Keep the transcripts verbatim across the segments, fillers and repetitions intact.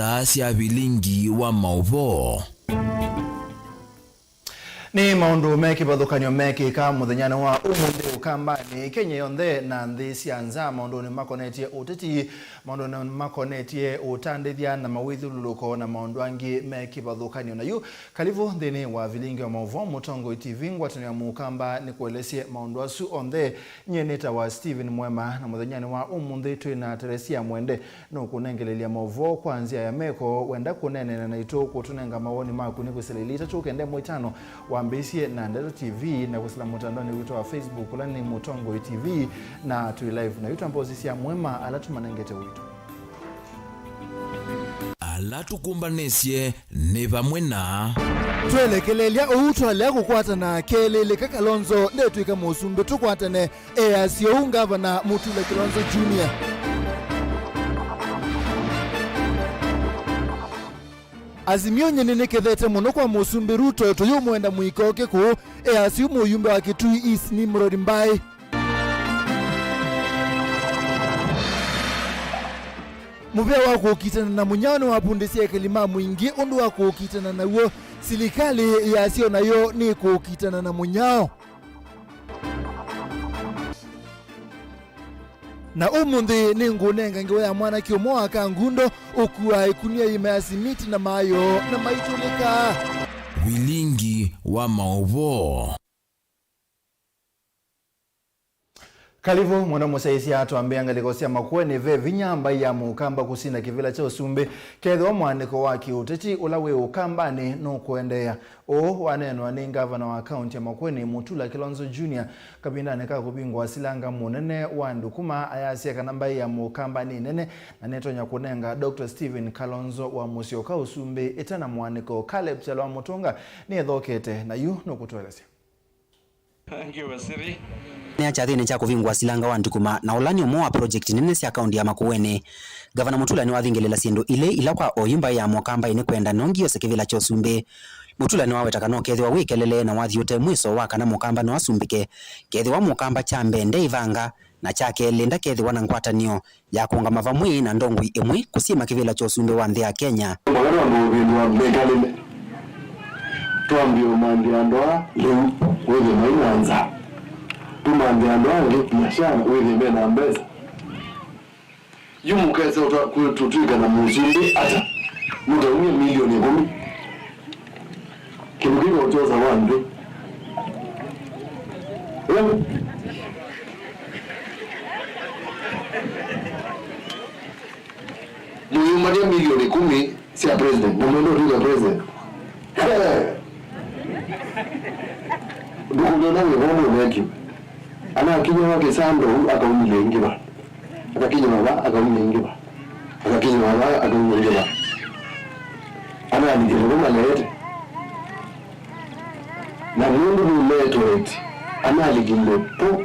Saa sya vilingi wa maũvoo. Nĩ maũndũ me kĩvathũkany'o mekĩka mũthenyanĩ wa ũmũnthĩ Ũkambanĩ, Kenya yonthe na nthĩ sya nza, maũndũnĩ makonetye ũteti, maũndũnĩ makonetye ũtandĩthya na mawĩthyũlũlũko na maũndũ angĩ me kĩvathũkany'o. Na yu, karibu nthĩnĩ wa vilingi wa maũvoo Mũtongoi T V, ngwatanĩo ya Mũkamba nĩkũelesye maũndũ asu onthe. Nyie nĩtawa Stephen Mwema, na mũthenyanĩ wa ũmũnthĩ twĩ na Teresia Mwende. Nũkũnengelelya maũvoo kwa nzĩa ya meko. Wenda kũneeneana naitũ, kũtũnenga mawoni maku nĩ kwĩsĩla ilĩ itatũ kenda ĩmwe itano, wambĩĩsye na Ndeto T V, na kwĩsĩla mũtandaonĩ witũ wa Facebook, ũla nĩ Mũtongoi T V, na twĩ live. Na yu twamba ũsisya Mwema ala tũmanengete ũito. Ala tũkũmbanĩsye nĩ vamwe na. Twelekelelya ũu twalea kũkwatana kelĩlĩka Kalonzo ndetw'ĩka mũsumbĩ tũkwatane. Easya ũu Ngavana Mutula Kilonzo Junior. Azimio nyie nĩnĩkethete mũno kwa Mũsumbĩ Ruto tũyũmwenda mũika oke kũũ, easya ũu mũyumbe wa Kitui East Nimrod Mbai. Mũvea wa kũkitana na mũnyao nĩwavundĩsye ekali ma mũingĩ ũndũ wa kũkitana naw'o. Silikalĩ yasya o nayo nĩkũkitana na mũnyao. Na ũmũnthĩ nĩngũnenga ngewa ya mwanake ũmwe wa Kangundo ũkuaa ĩkunia ĩima ya simiti na mayo na maitũlĩka. Vilingi wa maũvoo. Karibu mũno mũsyaĩĩsya, twambĩa ngalĩko sya Makueni. Ve vinya mbaĩ ya Mũkamba kũsinda kĩvĩla kya ũsumbĩ kethĩwa mwanĩko wa kĩũteti ũla wĩ Ũkambanĩ nũkũendeea. Ũũ waneenwa nĩ ngavana wa kaunti ya Makueni, Mutula Kilonzo Junior, kavindanĩ ka kũvingũa silanga mũnene wa Ndukuma. Ayasya kana mbaĩ ya Mũkamba nĩ nene na nĩtonya kũnenga Doctor Stephen Kalonzo wa Musyoka ũsumbĩ ĩtena mwanĩko. Caleb Kyalo wa Mũtũnga nĩethokete na yu nũkũtũelesya. Thank you, Waziri. Nĩ kyathĩnĩ kya kũvingũa silanga wa Ndukuma, na ũla nĩ ũmwe wa project nene sya kaunti ya Makueni. Ngavana Mutula nĩwathingĩlĩla syĩndũ ilĩ ila kwa oyu mbaĩ ya Mũkamba ĩnĩkwenda nongi yose kĩvĩla kya ũsumbĩ. Mutula nĩwaweta kana ũkethĩwa wĩ kelele na wathi ũte mwĩso wa kana Mũkamba no asumbĩke, kethĩwa Mũkamba kya mbee ndeĩvanga, na kya kelĩ ndakethĩwa na ngwatanĩo ya kũũngama vamwe na ndongoi ĩmwe kũsyĩma kĩvĩla kya ũsumbĩ wa nthĩ ya Kenya. Mboka twambe ũvĩndũa mĩkalĩle. Twambie ũmanthĩa andũ aa lĩu wĩthĩe mai na nza. Tũmanthĩa andũ aa angĩ biashara wĩthĩe me na mbesa. Yu mũkesa ũtwa-, kũ-, tũtw'ĩka na mũsumbĩ ata? Mũtaumia milioni ĩkũmi. Kĩndũ kĩu ũtyosa wa nthĩ. Ĩĩ. Mũyumania milioni ĩkũmi sya president, na mwenda ũtw'ĩka president. He! Ndũkũlya ũla wĩ vo nũvekĩwe. Anakinya wa kĩsando ũu akaumile ĩngĩ va. Akakinya va, akaumile ĩngĩ va. Akakinya va, akaumile ĩngĩ va. Analikile vo maleete. Na nũndũ nũleetwe eti analikile vo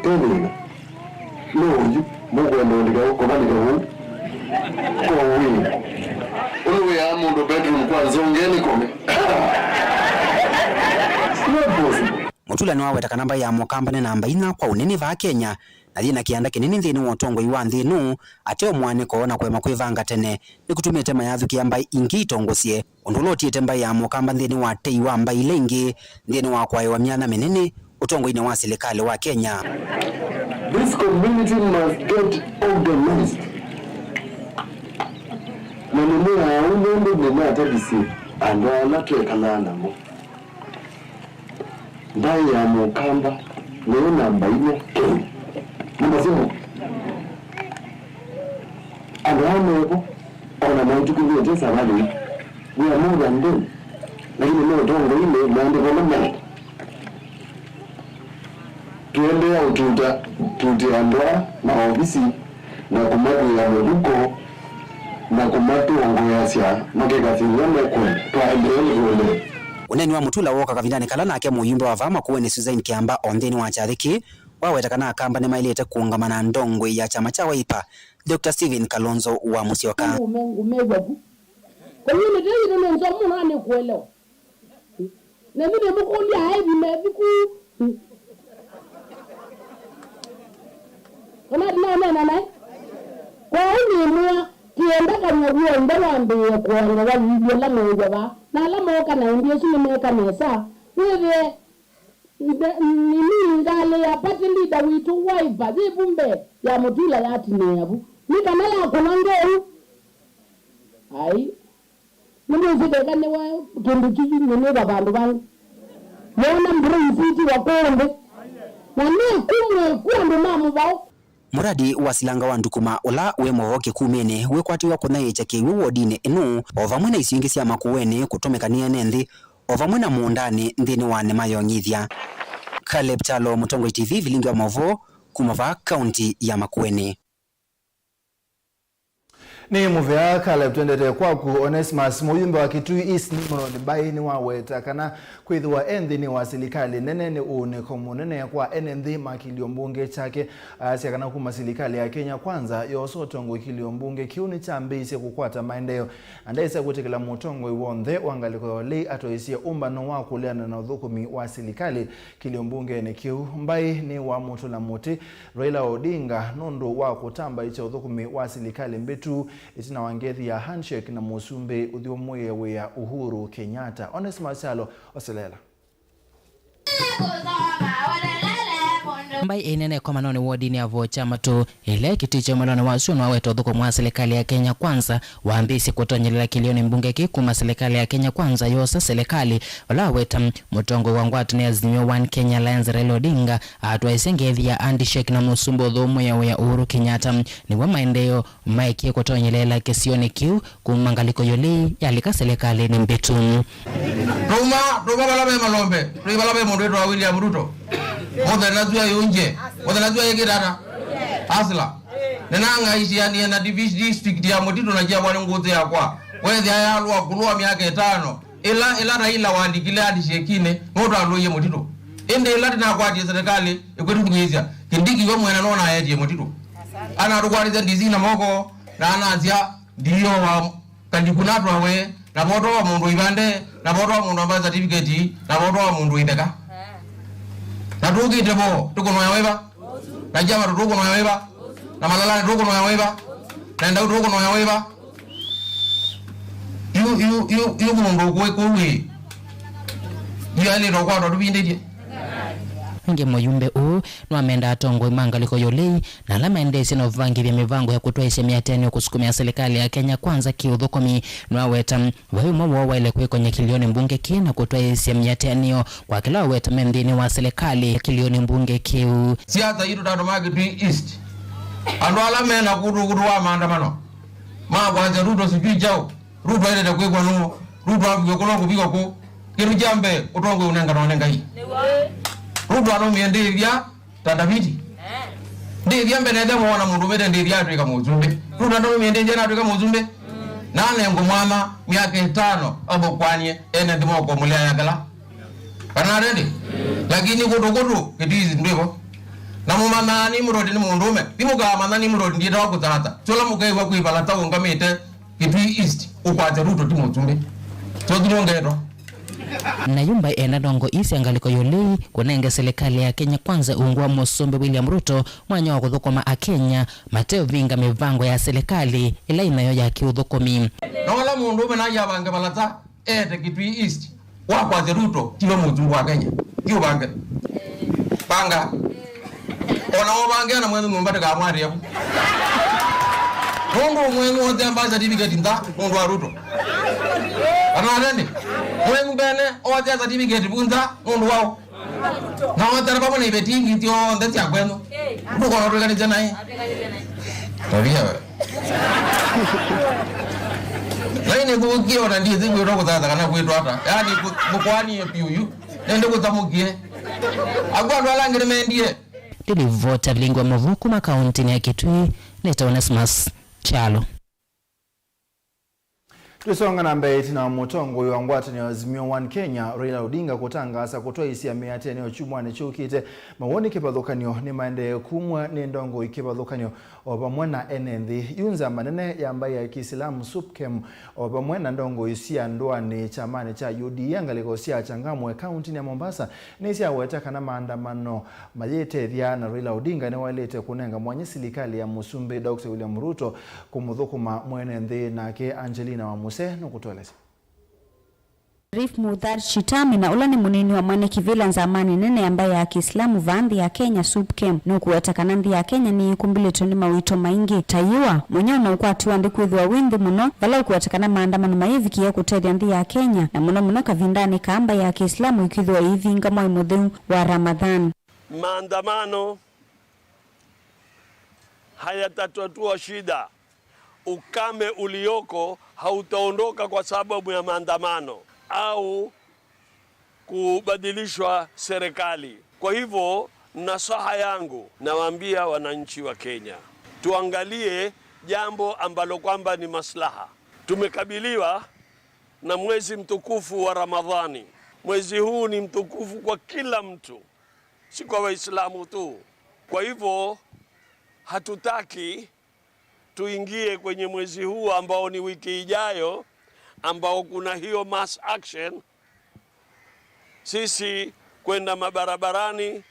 e thĩna. No ũyu, mũkwenda ũlika kũvalĩka ũu? Ko wĩ. Ũnũwĩaa mũndũ bedroom kwa nzonge nĩ kome. It's not possible. Mutula nĩwaweta kana mbaĩ ya Mũkamba nĩ namba inya kwa ũnene vaa Kenya, na yĩ na kĩanda kĩnene nthĩnĩ wa ũtongoi wa nthĩ ĩno, ateo mwanĩko na kũema kwĩvanga tene, nĩkũtumĩte mayathukĩa mbaĩ ingĩ itongosye. Ũndũ ũla ũtiĩte mbaĩ ya Mũkamba nthĩnĩ wa tei wa mbaĩ ila ingĩ nthĩnĩ wa kwaĩwa myanya mĩnene ũtongoinĩ wa silikalĩ wa Kenya. This community must get organized. Na nĩmwĩaa ũu nũndũ nĩnatavisye andũ ala twekalaa namo. Mbaĩ ya Mũkamba nĩyo namba inya Kenya. Namba syonthe. Andũ aa mevo, o na maitũkĩlĩtye savalĩ, we are more than them. Lakini me ũtongoinĩ, maandĩko na maĩ. Tũendee ũtuta, tutĩa andũ aa maovisi na kũmathwĩa mĩvuko na kũmatongoeasya makekasya ila mekwenda. Twaendee ũtũendee. Ũneeni wa Mutula wooka kavindanĩ kala nake mũyumbe wa vaa Makueni Susan Kiamba o nthĩnĩ wa kyathĩ kĩĩ waweta kana Akamba nĩmaĩlĩte kũũngama na ndongoi ya kyama kya Wiper, Doctor Stephen Kalonzo wa Musyoka. Ngũme-, ngũmew'a vu. Community yitũ nĩ nzoo mũno na nĩkũelewa. Na ĩndĩ nĩmũkũlya aĩthi me viku. Kana ndinaneena naĩ? Kwoou nĩmwĩa, Enda kany'o w'onthe wambĩĩe kũongewa, lilye ala meew'a vaa, na ala mooka na ĩndĩ ĩsu nĩmeka nesa. Wĩthĩe nde-, nini ngalĩ ya party leader witũ Wiper yĩ vu mbee ya mũtula yatinĩĩa vu, nĩ kana yakũna ngeũ. Ai. Nĩmwĩsĩ ndeka nĩwe kĩndũ kĩu nĩnĩva vandũ vangĩ. Nĩona mbura isitiwa kũũ nthĩ. Na nĩ kumwe ku andũ ma mũvao. Mũradi wa silanga wa Ndukuma, ũla wĩ Movo Kĩkumĩnĩ, wĩkwatĩw'a kũnyaĩĩkya kĩw'ũ wodinĩ ĩno, o vamwe na isio ingĩ sya Makueni kũtũmĩka nĩ ene nthĩ, o vamwe na mũũndanĩ nthĩnĩ wa nĩma ya ũnyithya. Caleb Kyalo, Mũtongoi T V, vilingi wa Movo, kuma vaa kaunti ya Makueni. Nĩ mũvea Caleb, twendete kwaku. Onesimus, mũyumbe wa Kitui East, Nimrod Mbai nĩwaweta kana kwĩthĩwa e nthĩnĩ wa silikalĩ nene nĩ ũũnĩko mũnene kwa ene nthĩ ma kĩlio mbunge kyake. Asya kana kuma silikalĩ ya Kenya Kwanza yoosa ũtongoi, kĩlio mbunge kĩu nĩkyambĩĩsye kũkwata maendeeo, na ndaĩsa kwĩtĩkĩla mũtongoi w'onthe wa ngalĩko ya ũlei atwaĩsye ũmbano wa kũleana na ũthũkũmi wa silikalĩ kĩlio mbungenĩ kĩu. Mbai nĩwamũtũla mũtĩ Raila Odinga nũndũ wa kũtambaĩkya ũthũkũmi wa silikalĩ mbĩtu ĩtina wa ngethi ya handshake na mũsumbĩ ũthyũmũĩe wĩa Uhuru Kenyatta. Onesmus Kyalo oselela. Mbai ĩnene ĩkomanonĩ wodinĩ ya Vocha Matũ, ĩla ĩkĩtĩkya ũmalonĩ wa ũsu nĩwaweta ũthũkũmi wa silikalĩ ya Kenya Kwanza wambĩĩsye kũtonyelela kĩlĩonĩ mbunge kĩ kuma silikalĩ ya Kenya Kwanza yoosa silikalĩ. Vala aweta mũtongoi wa ngwatanĩo ya Azimio One Kenya Alliance Raila Odinga atwaĩsye ngethi ya handshake na mũsumbĩ ũthyũmũĩe wĩa Uhuru Kenyatta nĩw'o maendeeo maekie kũtonyeleela kĩsionĩ kĩu kuma ngalĩko yũlĩ yalika silikalĩnĩ mbĩtu. Twauma, twauma vala ve malombe, twĩ vala ve mũndũ wĩtwa William Ruto. Mũthenya tu ayũngye, mũthenya tu ayĩkĩte ata? Asla. Nĩnang'aĩsĩanie na divi-, district ya Mũtitũ na kyavwa nĩ ngũtĩ yakwa. Wethĩa yalũa kũlũa myaka ĩtano. Ĩla, ĩla Raila walikile handshake-inĩ, nũtwalũie Mũtitũ. Ĩndĩ ĩla tũnakwatie silikalĩ, ĩkwĩtũtungĩĩsya, Kindiki we mwene nũnaetie Mũtitũ. Anatũkwatĩsya D C na moko, na anasya D O wa Kaliku natwawe, na votwa wa mũndũ ivande, na votwa wa mũndũ ambaye certificate, na votwa wa mũndũ itheka. Na tũkĩte vo, tũkũnoya wĩva? Na Kyama tũkũnoya wĩva? Na Malalanĩ tũkũnoya wĩva? Na Ndau tũkũnoya wĩva? Yu, yu, yu, yu mũndũ ũkũĩ kũu ĩ. Yu aĩlĩte ũkwatwa tũvindĩtye. Ĩngĩ mũyumbe ũũ nĩwamenda atongoi ma ngalĩko ya ũlei na ala maendeesye na ũvangĩthya mĩvango ya kũtwaĩsya mĩatĩanĩo kũsukumĩa silikalĩ ya Kenya Kwanza kĩ-ũthũkũmi. Nĩwaweta vai ũmwe woo waĩle kwĩkony'a kĩlĩonĩ mbunge kĩ na kũtwaĩsya mĩatĩanĩo kwa kĩla waweta me nthĩnĩ wa silikalĩ kĩlĩonĩ mbunge kĩu. Siasa itũ tatũ ma Kitui East. Andũ ala me na kũtũ kũtũ wa maandamano ma kwasya Ruto sijui chao. Ruto aendete kwĩkwa nũũ? Ruto aviwe kũla kũviwa kũ? Kĩndũ kya mbee, ũtongoi ũnenganwa nĩ Ngai. Ruto anũmie ndĩthya ta Ndaviti. Ndĩthya mbee nethĩa mwana mũndũ ũmĩte ndĩthya atwĩka mũsumbĩ. Ruto anũmie ndĩthya na atwĩka mũsumbĩ. Na anengwa mwanya myaka ĩtano athũkũanie ene nthĩ mokũmũlea yakala. Kana atendi? Lakini kũtũ kũtũ, Kitui East ndwĩvo. Na mũmanyaa Nimrod nĩ mũndũũme. Ti mũkamanya Nimrod ndietawa kũtata. Ti ũla mũkew'a kwĩ vala ta ũngamĩte Kitui East, ũkwate Ruto ti mũsumbĩ. Ti ũthuno ngeto. Na yu mbai ena ndongo ii sya ngalĩko ya ũlei kũnenge silikalĩ ya Kenya Kwanza ungu wa mũsumbĩ William Ruto mwanya wa kũthũkũma Akenya mateũvinga mĩvango ya silikalĩ ĩla ĩnayo ya kĩũthũkũmi. Na ũla mũndũũme naye avange vala ta ete Kitui East, wakwasya Ruto tiwe mũsumbĩ wa Kenya. Ti ũvange. Vanga. Ona ũvange na mwenyu nyũmba ndĩkamwarĩe vu. Nũndũ mwenyu othea mba certificate ntha nũndũ wa Ruto. Kana atheni? Mwenyu mbene othea certificate vu ntha nũndũ wao. Na otara vamwe na iveti ingi syonthe sya kwenyu. Ndũkona ũtwĩkanĩsya naĩ. Tabia we. Naĩ nĩthũkie ona ndiĩsĩ kwĩtwa kũthatha kana kwĩtwa ata. Yaani kũ-, mũkwanie piũ yu. Nĩndĩ kũtamũkie. Aku andũ ala angĩ nĩmendie. Ndĩlivota vilingi wa mavuku ma kaunti ya Kitui, nĩtawa Onesmus Kyalo. Tũisonga na mbee, ĩtina wa mũtongoi wa ngwatanĩo ya Azimio One Kenya, Raila Odinga, kũtangaasa kũtwaĩĩsya mĩatĩanĩo kyumwanĩ kyũkĩte, mawoni kĩvathũkany'o nĩmaendee kumw'a nĩ ndongoi kĩvathũkany'o o vamwe na ene nthĩ. Yu nzama nene ya mbaĩ ya Kĩisilamu SUPKEM o vamwe na ndongoi sya ndũanĩ kyamanĩ kya U D A ngalĩko sya Changamwe kauntinĩ ya Mombasa nĩsyaweta kana maandamano mayĩtethya, na Raila Odinga nĩwaĩlĩte kũnenga mwanya silikalĩ ya Mũsumbĩ Doctor William Ruto kũmũthũkũma mwene nthĩ. Nake Angelina Wamuse nũkũtũelesya. Sharif Mudhar Chitami, na ũla nĩ mũnini wa mwene kĩvĩla nzamanĩ nene ya mbaĩ ya Kĩisilamu vaa nthĩ ya Kenya, SUPKEM, nũkũweta kana nthĩ ya Kenya nĩyĩkumbĩlĩtwe nĩ mawĩto maingĩ ta yĩũa, mũnyao na ũkwati wa nthĩ kwĩthĩwa wĩ nthĩ mũno, vala ũkũweta kana maandamano mayĩvikĩĩa kũtethya nthĩ ya Kenya, na mũno mũno kavindanĩ kaa mbaĩ ya Kĩisilamu ĩkwĩthĩwa ĩivinga mwai mũtheu wa Ramadhan. Maandamano hayatatatua shida. Ukame ulioko hautaondoka kwa sababu ya maandamano au kubadilishwa serikali. Kwa hivyo, nasaha yangu, nawaambia wananchi wa Kenya, tuangalie jambo ambalo kwamba ni maslaha. Tumekabiliwa na mwezi mtukufu wa Ramadhani. Mwezi huu ni mtukufu kwa kila mtu, si kwa Waislamu tu. Kwa hivyo, hatutaki tuingie kwenye mwezi huu ambao ni wiki ijayo, ambao kuna hiyo mass action, sisi kwenda mabarabarani,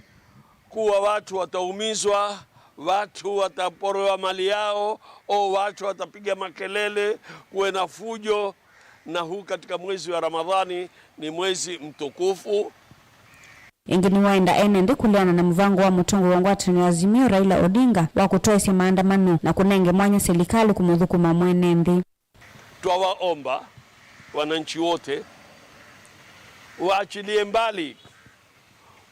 kuwa watu wataumizwa, watu wataporoa mali yao, au watu watapiga makelele, kuwe na fujo. Na huu katika mwezi wa Ramadhani ni mwezi mtukufu. Ĩngĩ nĩwaenda ene nthĩ kũleana na mũvango wa mũtongoi wa ngwatanĩo ya Azimio, Raila Odinga, wa kũtwaĩsya maandamano na kũnenge mwanya silikalĩ kũmũthũkũma mwene nthĩ. Twawaomba wananchi wote waachilie mbali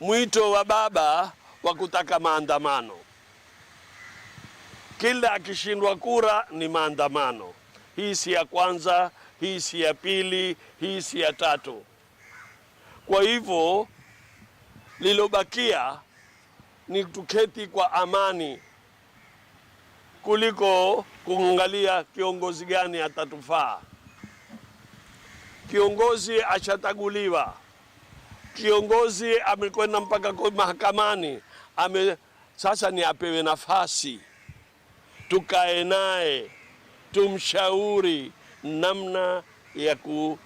mwito wa baba wa kutaka maandamano. Kila akishindwa kura ni maandamano. Hii si ya kwanza, hii si ya pili, hii si ya tatu. Kwa hivyo, lilobakia ni tuketi kwa amani kuliko kuangalia kiongozi gani atatufaa. Kiongozi ashataguliwa. Kiongozi amekwenda mpaka kwa mahakamani. Ame-, sasa ni apewe nafasi. Tukae naye, tumshauri namna ya ku-,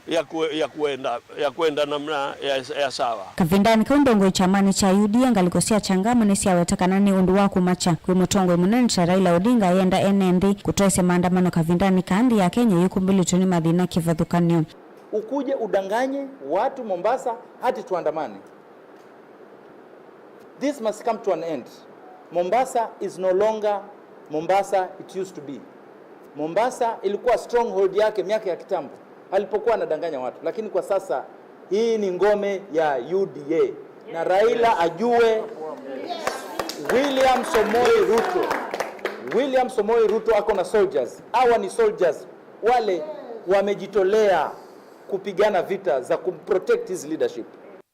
ya ku-, ya kuenda, ya kuenda namna ya, ya sawa. Kavindanĩ kau, ndongoi kyamanĩ kya U D A ngalĩko sya Changamwe nĩsyaweta kana nĩ ũndũ wa kũmakya kwĩ mũtongoi mũnene ta Raila Odinga ayenda ene nthĩ kũtwaĩsya maandamano kavindanĩ kaa nthĩ ya Kenya yĩkumbĩlĩtwe nĩ mathĩna kĩvathũkany'o. Ukuje udanganye watu Mombasa hati tuandamane. This must come to an end. Mombasa is no longer Mombasa it used to be. Mombasa ilikuwa stronghold yake miaka ya kitambo alipokuwa anadanganya watu, lakini kwa sasa hii ni ngome ya U D A. Na Raila ajue William Samoei Ruto. William Samoei Ruto ako na soldiers. Hawa ni soldiers wale wamejitolea kupigana vita za kumprotect his leadership.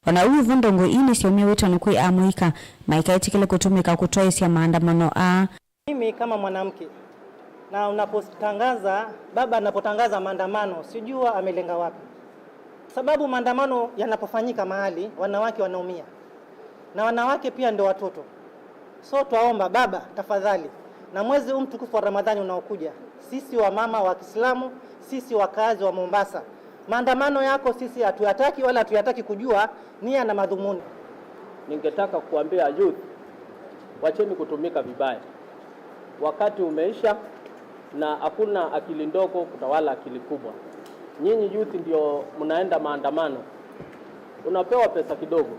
O na ũu wĩ vo, ndongoi ii nĩsyaumya wĩtano kwĩ amũika maikaĩtĩkĩle kũtũmĩka kũtwaĩsya maandamano aa. Mimi kama mwanamke, na unapotangaza, baba anapotangaza maandamano, sijua amelenga wapi. Sababu maandamano yanapofanyika mahali, wanawake wanaumia. Na wanawake pia ndio watoto. So twaomba, baba, tafadhali, na mwezi huu mtukufu wa Ramadhani unaokuja, sisi wa mama wa Kiislamu, sisi wakazi wa Mombasa, maandamano yako sisi hatuyataki wala hatuyataki kujua nia na madhumuni. Ningetaka kuambia youth, wacheni kutumika vibaya. Wakati umeisha na hakuna akili ndogo kutawala akili kubwa. Nyinyi youth ndio mnaenda maandamano. Unapewa pesa kidogo,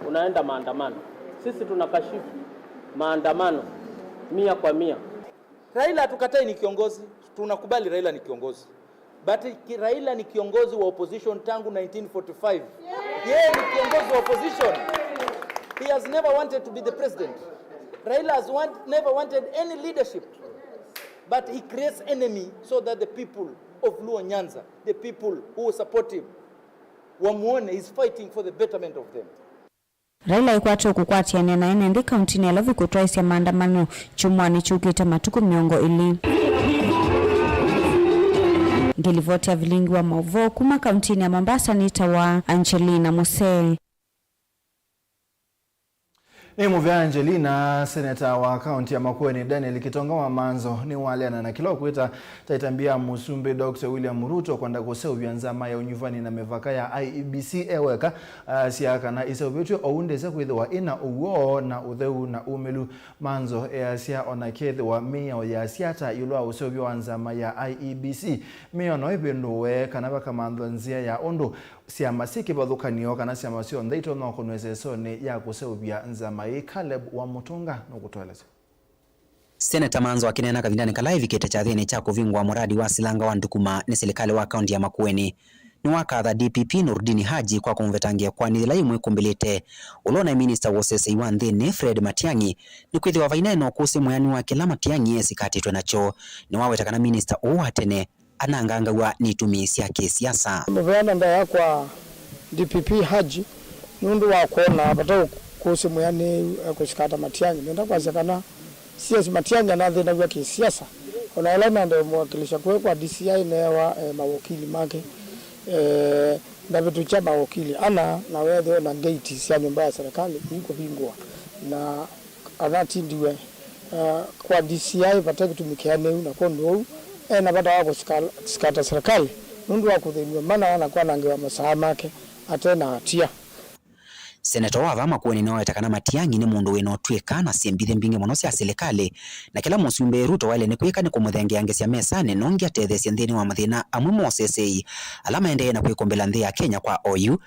unaenda maandamano. Sisi tunakashifu maandamano mia kwa mia. Raila hatukatai ni kiongozi, tunakubali Raila ni kiongozi. But ki-, Raila ni kiongozi wa opposition tangu nineteen forty-five. Yeye ni kiongozi wa opposition. He has never wanted to be the president. Raila has want, never wanted any leadership. But he creates enemy so that the people of Luo Nyanza, the people who support him, wamuone he's fighting for the betterment of them. Raila aikwatĩwe kũkwatĩanĩa na ene nthĩ kauntinĩ ya Nairobi kũtwaĩsya maandamano kyumwanĩ kyũkĩte matukũ mĩongo ĩlĩ. Ĩlivoti ya vilingi wa maũvoo kuma kauntinĩ ya Mombasa nĩtawa Angelina Musee. Nĩ mũvea Angelina. Seneta wa kaunti ya Makueni Daniel Kitonga wa Manzo nĩwaleana na kĩla ũkwĩta ta ĩtambya ya Mũsumbĩ Doctor William Ruto kwenda kũseũvya nzama ya ũnyuvani na mĩvaka ya I E B C e weka, asya kana ĩseũvĩtw'e oou ndĩsa kwĩthĩwa ĩna ũw'o na ũtheu na ũmĩlu. Manzo easya ona kethĩwa mĩao yasya ata ĩũlũ wa ũseũvyo wa nzama ya I E B C, mĩao no ĩvĩndũwe kana vakamanthwa nzĩa ya ũndũ syama syĩ kĩvathũkany'o kana syama syonthe itonya ũkonw'a ĩsesonĩ ya kũseũvya nzama ĩĩ. Caleb wa Mũtũnga nũkũtũelesya. Seneta Manzo akĩneena kavindanĩ kala ĩvikĩte kyathĩnĩ kya kũvingũa mũradi wa silanga wa Ndukuma nĩ silikalĩ wa kaunti ya Makueni, nĩwakatha D P P Noordin Haji kwa kũmũvetangĩa ĩkoani yĩla yĩmwĩkũmbĩlĩte. Ũla ũnaĩ minista wa ũsesei wa nthĩnĩ Fred Matiang'i, nĩkwĩthĩwa vainaĩ na ũkũsĩ mwĩanĩu wa kĩla Matiang'i esikatĩtwe nakyo. Nĩwaweta kana minista ũũ wa tene anangangaw'a nĩ itumi sya kĩsiasa. Mũveana ndaĩa kwa D P P Haji nũndũ wa kwona vata ũkũsĩ mwĩanĩu, eh, kũsikata Matiang'i. Nenda kwasya kana C S Matiang'i anathĩnaw'a kĩsiasa, ona ĩla naendee mũwakilisha kũĩ kwa D C I neewa, eh, mawokili make. Eh, ndavĩtũkya mawokili ana na weethĩwa na ngeiti sya nyũmba ya serikali iikũvingũa, na anatindiwe, uh, kwa D C I vate kĩtumi kĩanĩu, na kwondũ ũu ena vata wa kũsikata serikali nũndũ wa kũthĩnw'a mana na kwanangĩwa masaa make ate na hatia. Seneta wa vaa Makueni nĩwaweta kana Matiang'i nĩ mũndũ wĩna ũtw'ĩka na syĩ mbithĩ mbingĩ mũno sya silikalĩ, na kĩla Mũsumbĩ Ruto waĩle nĩ kwĩka nĩ kũmũthengeangĩsya mesanĩ nongi atetheesye nthĩnĩ wa mathĩna amwe ma ũsesei ala maendee na kwĩkũmbĩla nthĩ ya Kenya kwa oyu.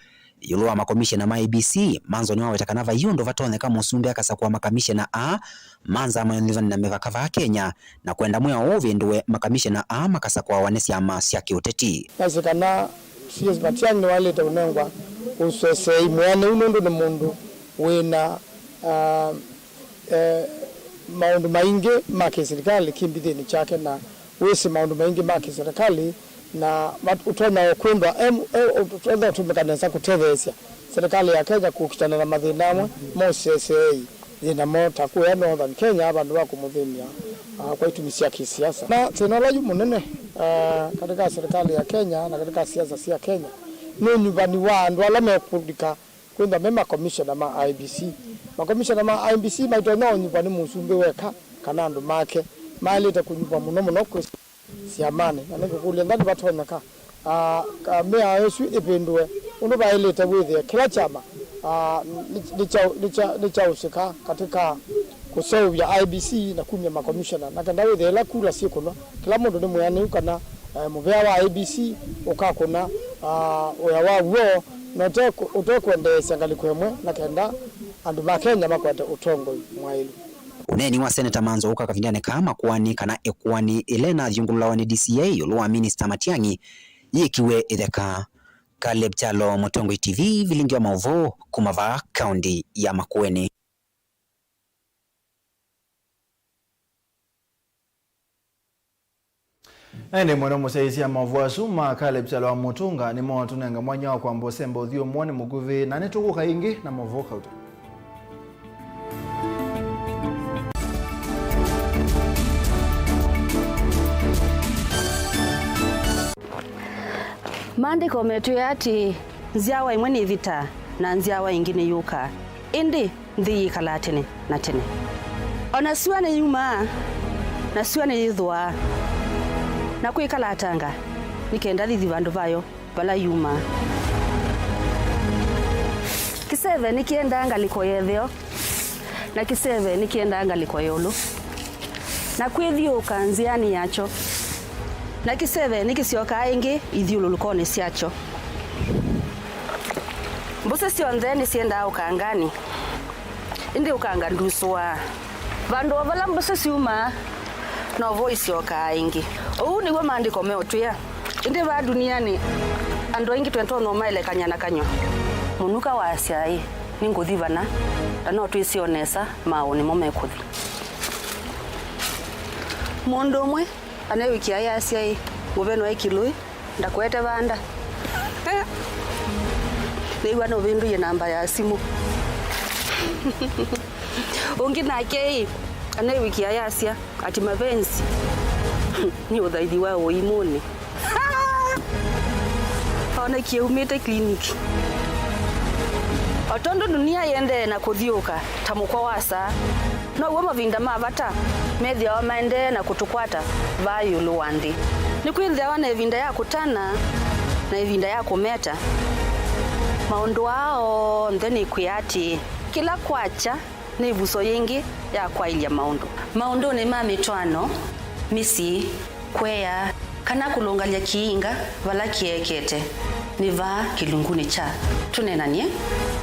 Ĩũlũ wa makomishena ma I E B C, Manzo nĩwaweta kana vai ũndũ vatonyeka mũsumbĩ akasakũa makamishena aa ma nzama ya ũnyuvani na mĩvaka vaa Kenya, na kwenda mwĩao ũũ ũvĩndũwe, makamishena aa makasakũawa nĩ syama sya kĩũteti. Nasĩ kana C S Matiang'i nĩwaĩlĩte ũnengwa ũsesei mwĩanĩu nũndũ nĩ mũndũ wĩna, ah, eh, maũndũ maingĩ ma kĩsilikalĩ kĩmbithĩnĩ kyake, na wĩsĩ maũndũ maingĩ ma kĩsilikalĩ, na mat-, ũtonya o kwĩndwa em-, e-, ũtonya ũtũmĩka nesa kũtetheesya silikalĩ ya Kenya kũkitana na mathĩna amwe ma ũseseei yĩna mo, ta kũya Northern Kenya, vandũ va kũmũthĩny'a, ah, kwa itumi sya kĩsiasa. Na thĩna ũla yu mũnene, ah, katika silikalĩ ya Kenya na katika siasa sya Kenya nĩ ũnyuvani wa andũ ala mekũlika kwĩthwa me makomishena ma I E B C. Makomishena ma I E B C maitonya ũnyuvwa nĩ mũsumbĩ weka kana andũ make. Maĩlĩte kũnyuvwa mũno mũno kwĩ syamanĩ. Na nĩngũkũlya, nthani vatonyeka, ah, ka-, mĩao ĩsu ĩvĩndũwe ũndũ vaĩlĩte wĩthĩe kĩla kyama, ah, nĩ, nĩ kya, nĩ kya, nĩ kyaũsĩka katika kũseũvya I E B C na kumya makomishena, na kenda wĩthĩe ĩla kula syĩkũnwa, kĩla mũndũ nĩ mwĩanĩu kana, eh, mũvea wa I E B C ũkakũna, ah, wĩa wa w'o, na ũte-, ũtekwendeesya ngalĩko ĩmwe, na kenda andũ ma Kenya makwate ũtongoi mwaĩlu. Ũneeni wa Seneta Manzo ũka kavindanĩ kaa makoani kana ĩkoani ĩla ĩnathyũngũlũlawa nĩ D C I ĩũlũ wa Minista Matiang'i yĩkiwe ĩtheka. Caleb Kyalo, Mũtongoi T V, vilingi wa maũvoo kuma vaa kaunti ya Makueni. Na ĩndĩ mwene mũsyaĩĩsya maũvoo asu ma Caleb Kyalo wa Mũtũnga nĩmo tũnenga mwanya wa kwamba ũsemba ũthyũmũonĩ mũkuvĩ, na nĩtũkũka ĩngĩ na maũvoo kauta. Maandĩko metwĩe atĩĩ, nzyawa ĩmwe nĩthita, na nzyawa ĩngĩ nĩyũka, ĩndĩ nthĩ yĩkalaa tene na tene. O na syũa nĩyumaa, na syũa nĩyĩthũaa, na kwĩkala atanga, nĩ kenda thithi vandũ vayo vala yumaa. Kĩseve nĩkĩendaa ngalĩko ya ĩtheo, na kĩseve nĩkĩendaa ngalĩko ya ĩũlũ, na kwĩthyũũka nzĩanĩ yakyo, na kĩseve nĩkĩsyokaa ĩngĩ ithyũlũlũkonĩ syakyo. Mbũsĩ syonthe nĩsyendaa ũkanganĩ, ĩndĩ ũkanga ndusũaa. Vandũ o vala mbũsĩ syumaa, novo isyokaa ĩngĩ. Ũu nĩw'o Maandĩko meũtwĩa. Ĩndĩ vaa ndunianĩ, andũ aingĩ twĩtonya ũmaelekany'a na kanyw'a. Mũnuka waasya, ĩ, nĩngũthi vana, na no twĩsĩ o nesa maaũ nĩmo mekũthi. Mũndũ ũmwe anewĩkĩa ayasya, ĩ, mũveno e kĩlũĩ, ndakũete vanda. Nĩw'a nũvĩndũie namba ya simũ. Ũngĩ nake, ĩ, anewĩkĩa ayasya, ati mavenzi nĩ ũthaithi wa ũimũnĩ. Nĩkĩ umĩte clinic? O tondũ ndunia yĩendee na kũthiũũka ta mũkwa wa saa, now'o mavinda ma vata methĩawa maendee na kũtũkwata vaa ĩũlũ wa nthĩ. Nĩkwĩthĩawa na ĩvinda ya kũtana na ĩvinda ya kũmeta. Maũndũ aa onthe nĩkwĩa atĩĩ, kĩla kwakya nĩ ĩvuso yĩngĩ ya kwaĩlya maũndũ. Maũndũnĩ ma mĩtwaano, mĩsyĩ, kũea, kana kũlũngalya kĩinga vala kĩekete, nĩ vaa kĩlungunĩ kya Tũneenany'e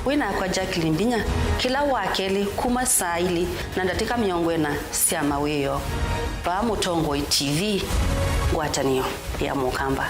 wĩ nakwa Jacqueline Mbinya kĩla Wakelĩ kuma saa ilĩ na ndatĩka mĩongo ĩna sya mawĩoo, vaa Mũtongoi T V, ngwatanĩo ya Mũkamba.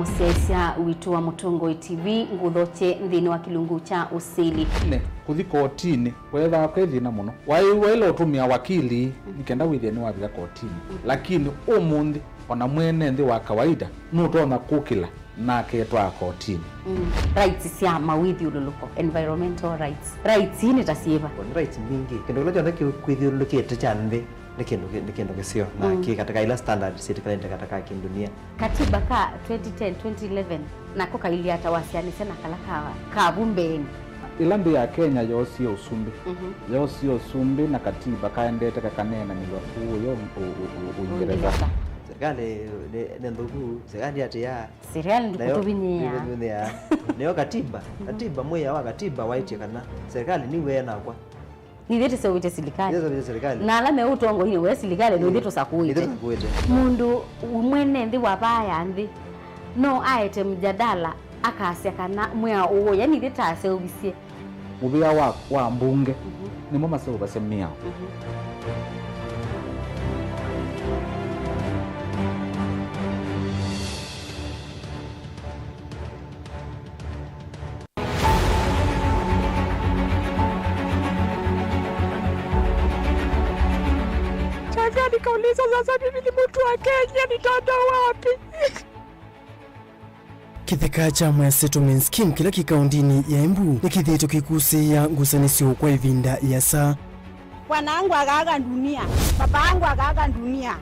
Mũsyaĩĩsya witũ wa Mũtongoi T V, ngũthokye nthĩnĩ wa kĩlungu kya ũsili. Nĩ kũthi kotinĩ weethĩawa kwĩ thĩna mũno. Waĩ waĩle ũtũmĩa wakili nĩ kenda wĩthĩe nĩwavika kotinĩ. Lakini ũmũnthĩ, o na mwene nthĩ wa kawaida nũtonya kũkĩla na aketwaa kotinĩ. Mm. Rights sya mawĩthyũlũlũko, environmental rights. Rights ii nĩ ta syĩva? Nĩ rights mbingĩ. Kĩndũ kĩla kyonthe kĩ-, kwĩthyũlũlũkĩte kya nthĩ nĩ kĩndũ kĩ-, nĩ kĩndũ kĩseo na kĩ katika ila standards syĩtĩkĩlanĩte katika kĩndunia. Katiba ka twenty ten, twenty eleven nako kailyĩ ata wasyaanĩsya na kala ka, ka vu mbeenĩ? Ĩla nthĩ ya Kenya yoosie ũsumbĩ, yoosie ũsumbĩ na katiba kaendete kakaneenanĩw'a kũũ yo Ũ-, Ũ-, Ũ-, Ũingereza. Ũingereza. Serikali nĩ, nĩ nthũku, serikali ndĩatĩĩaa. Serikali ndĩkũtũvinyĩĩa. Ndĩkũtũvinyĩĩa. Nĩyo katiba. Katiba, mwĩao wa katiba waĩtye kana serikali nĩw'o ĩnakwa. Nithyĩ tũseũvĩtye silikalĩ. Nithyĩ tũseũvĩtye silikalĩ. Na ala me ũtongoinĩ we silikalĩ, nithyĩ tũsakũĩte. Nithyĩ tũsakũĩte. Mũndũ mwene nthĩ wa vaa ya nthĩ no aete mjadala akasya kana mwĩao ũũ, yani ithyĩ taseũvisye. Mũvĩa wa, wa mbunge nĩmo maseũvasya mĩao. Sasa nikauliza, sasa mimi ni mtu wa Kenya, nitaenda wapi? Kĩtheka kya Mwea Settlement Scheme kĩla kĩ kaũndĩnĩ ya Embu nĩkĩthĩĩtwe kĩkusĩĩa ngusanĩsyo kwa ĩvinda ĩasa. Bwana wangu akaaga dunia, baba yangu akaaga dunia,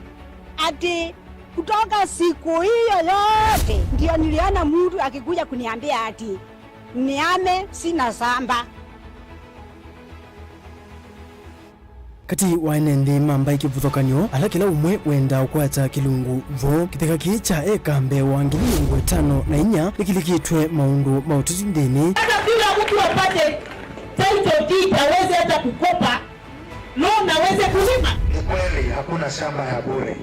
ati kutoka siku hiyo yote ndio niliona mtu akikuja kuniambia ati niame, sina shamba. Katĩ wa ene nthĩ ma mbaĩ kĩvathũkany'o, ala kĩla ũmwe wendaa ũkwata kĩlungu vo. Kĩtheka kĩĩ kya eka mbee wa ngili mĩongo ĩtano na inya nĩkĩlikĩtw'e maũndũ ma ũteti nthĩnĩ. Hata kila mtu apate title deed aweze hata kukopa loan aweze kulima. Ni kweli hakuna shamba ya bure.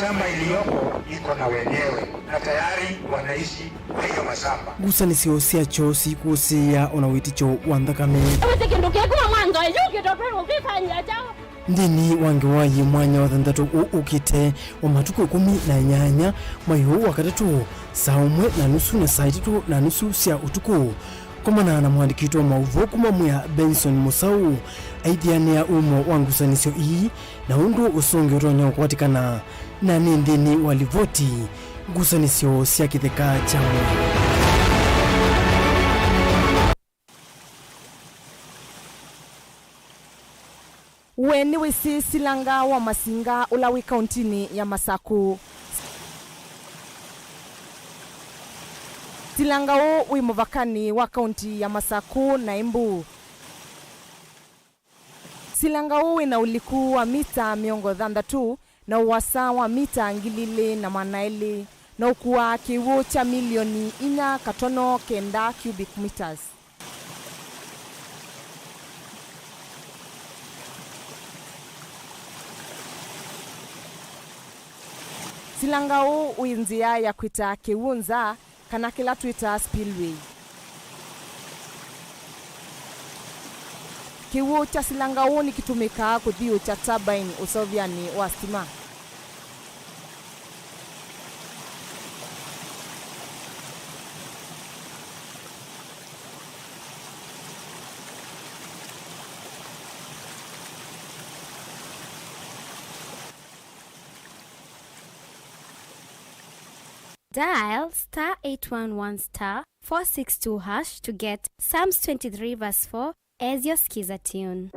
Shamba iliyopo iko na wenyewe na tayari wanaishi kwa hiyo mashamba. Ngusanĩsyo sya kyoo siikũsĩĩa o na wĩtĩkyo wa nthakame. Wĩsĩ kĩndũ kĩkuma mwanzo yu kĩtotwe ũkĩfanyia chao. Nthĩnĩ wa ngewa yĩ mwanya wa thanthatũ ũũ ũkĩte wa matukũ ĩkũmi na nyanya, mwai ũũ wa katatũ, saa ũmwe na nusu na saa itatũ na nusu sya ũtukũ, komana na mũandĩki witũ wa maũvoo kuma Mwea, Benson Mũsaũ, aithianĩa umo wa ngusanĩsyo ii na ũndũ ũsũngĩo ũtonya ũkwatĩkana. Na nĩ nthĩnĩ wa livoti, ngusanĩsyo sya kĩtheka kya Mwea. We nĩwĩsĩ Silanga wa Masinga ũla wĩ kauntinĩ ya Masakũ? Silanga ũũ wĩ mũvakanĩ wa kaunti ya Masakũ na Embu. Silanga ũũ wĩ na ũliku wa mita mĩongo thanthatũ na ũasa wa mita ngili ilĩ na maana elĩ, na ũkuaa kĩw'ũ kya milioni inya katono kenda cubic meters. Silanga ũũ wĩ nzĩa ya kwĩta kĩw'ũ nza, kana kĩla twĩtaa spillway. Kĩw'ũ kya Silanga ũũ nĩkĩtũmĩkaa kũthiũũkya turbine ũseũvyanĩ wa sitima. Dial star eight one one star four six two hash to get Psalms twenty-three verse four as your Skiza tune.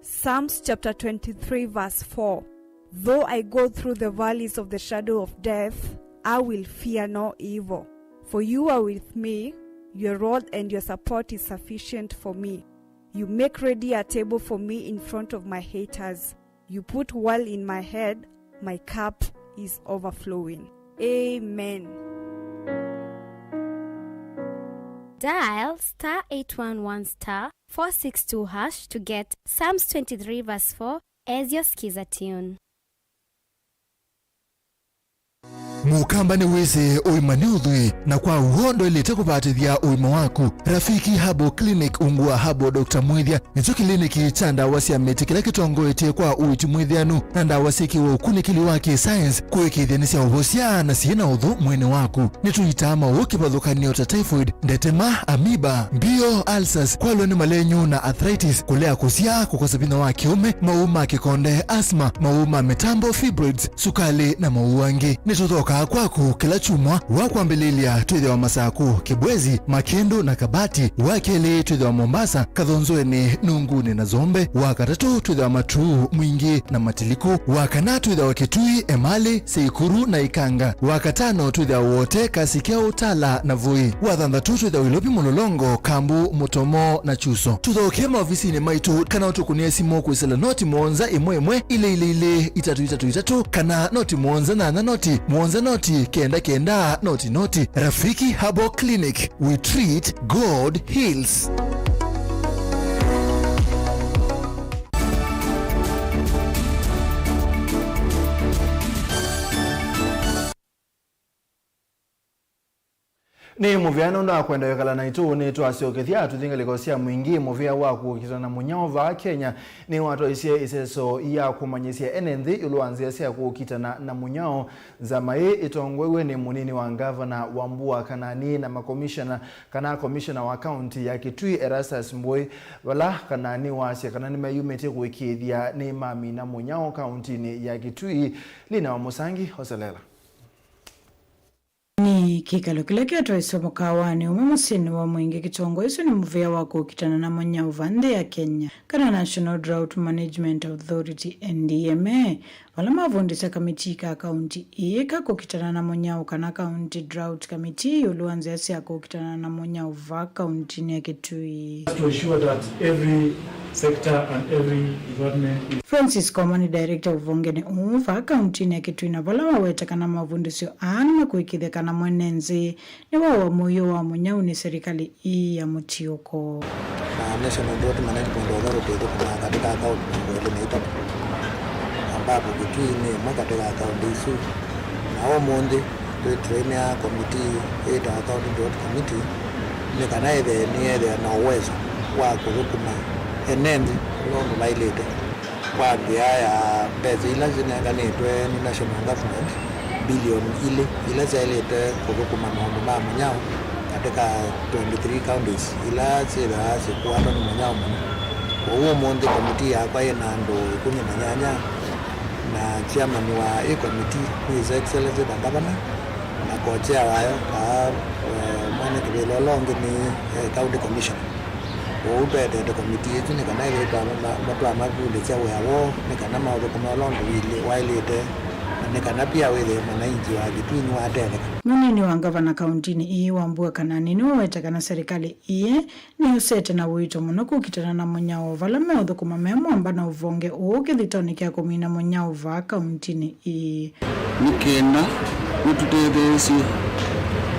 Psalms chapter twenty-three verse four. Though I go through the valleys of the shadow of death, I will fear no evil. For you are with me, your rod and your support is sufficient for me. You make ready a table for me in front of my haters. You put oil in my head, my cup is overflowing. Amen. Dial star eight one one star four six two hash to get Psalms twenty-three verse four as your Skiza tune. Mũkamba nĩwĩsĩ ũima nĩ ũthwii, na kwa w'o ndwaĩlĩte kũvatĩthya ũima waku. Rafiki Herbal Clinic ungu wa Herbal Doctor Mwĩthya nĩkyo kĩliniki kya ndawa sya mĩtĩ kĩla kĩtongoetye kwa ũiiti mwĩthĩanu na ndawa syĩkĩwe ũkunĩkĩli wa kĩ-science kũĩkĩĩthya nĩ sya ũvosya na syĩ na ũthũ mwĩĩnĩ waku. Nĩtũitaa maũũ kĩvathũkany'o ta typhoid, ndetema, amoeba, mbio, ulcers, kwalwa nĩ malenyu na arthritis, kũlea kũsyaa, kũkosa vinya wa kĩũme, maũũ ma kĩkonde, asthma, maũũ ma mĩtambo, fibroids, sukalĩ, na maũũ angĩ. Nĩtũthokaa kwaku kĩla kyumwa. Wa kwambĩlĩlya twĩthĩawa Masakũ, Kĩbwezi, Makĩndũ na Kabati. Wa kelĩ twĩthĩawa Mombasa, Kathonzoenĩ, Nungunĩ na Zombe. Wa katatũ twĩthĩawa Matuu, Mwingĩ na Matiliku. Wa kana twĩthĩawa Kitui, Emali, Seikuru na Ikanga. Wa katano twĩthĩawa Wote, Kasikeo, Tala na Voi. Wa thanthatũ twĩthĩawa Ilovi, Mũlolongo, Kambu, Mũtomo na Chuso. Tũthokee maovisinĩ maitũ kana ũtũkũnĩe simũ kwĩsĩla noti mũonza ĩmwe ĩmwe ilĩ ilĩ ilĩ itatũ itatũ itatũ kana noti mũonza nyanya noti mũonza noti kenda kenda noti noti. Rafiki Herbal Clinic, we treat, God heals. Nĩ mũvea nũndũ wa kwenda kwĩkala naitũ. Nĩtwasyokethya atũthi ngalĩko sya Mwingĩ. Mũvea wa kũkitana na mũnyao vaa Kenya nĩwatwaisye ĩseso ya kũmanyĩsya ene nthĩ ĩũlũ wa nzĩa sya kũkitana na mũnyao. Nzama ĩĩ ĩtongoew'e nĩ mũnini wa ngavana Wambua Kanani na makomishana kana komishana wa kaunti ya Kitui Erastus Mbũĩ, vala Kanani wasya kana nĩmeyumĩtye kũĩkĩĩthya nĩmamina mũnyao kauntinĩ ya Kitui. Lina wa Mũsangi oselela. Nĩ kĩkalo kĩla kĩatwaisye mũkaawanĩ ũmwe mũsyĩnĩ wa Mwingĩ. Kĩtongoesyo nĩ mũvea wa kũkitana na mũnyao vaa nthĩ ya Kenya, kana National Drought Management Authority, N D M A, vala mavundĩsya kamitii ka kaunti ĩĩ ka kũkitana na mũnyao, kana County Drought Committee, ĩũlũ wa nzĩa sya kũkitana na mũnyao vaa kauntinĩ ya Kitui. To ensure that every sector and every department is Francis Komani, director ũvongenĩ ũũ vaa kauntinĩ ya Kitui, na vala waweta kana mavundĩsyo aa nĩmakũĩkĩĩthya kana mwene nthĩ nĩwawa mũio wa mũnyao nĩ serikali ii ya mũtiũko. Na National Drought Management Authority ĩthũkũmaa katĩ ka kaunti mĩongo ĩlĩ na itatũ, ambapo Kitui nĩ ĩmwe katĩ ka kaunti isu. Na ũmũnthĩ twĩ trainĩa komitii ĩtawa County Drought Committee nĩ kana ĩthĩe nĩyethĩa na ũwezo wa kũthũkũma ene nthĩ ũla ũndũ maĩlĩte kwa nzĩa ya mbesa ila sinenganĩtwe nĩ national government, bilioni ilĩ, ila syaĩlĩte kũthũkũma maũndũ ma mũnyao katĩ ka twenty-three counties ila syĩthaa syĩkũatwa nĩ mũnyao mũno. Kwoou ũmũnthĩ komitii yakwa yĩ na andũ ĩkũmi na nyanya, na chairman wa ĩ komitii nĩ His Excellency the Governor, na co-chair wayo kaa, eh, mwene kĩvĩla ũla ũngĩ nĩ, eh, County Commissioner. Kwoou twetete komitii ĩsu nĩ kana ĩthĩe twa-, ma-, ma-, twamavundĩsya wĩa woo, nĩ kana maũthũkũme ũla ũndũ wĩlĩ-, waĩlĩte, na nĩ kana pia wĩthĩe mwananchi wa Kitui nĩwatetheka. Mũnini wa ngavana kauntinĩ ĩĩ Wambua Kanani nĩwaweta kana serikali ĩĩ nĩyosete na ũito mũno kũkitana na mũnyao, vala meũthũkũma me mwamba na ũvonge ũũ kĩthitonĩ kya kũmina mũnyao vaa kauntinĩ ĩĩ. Nĩ kenda nĩtũtetheesye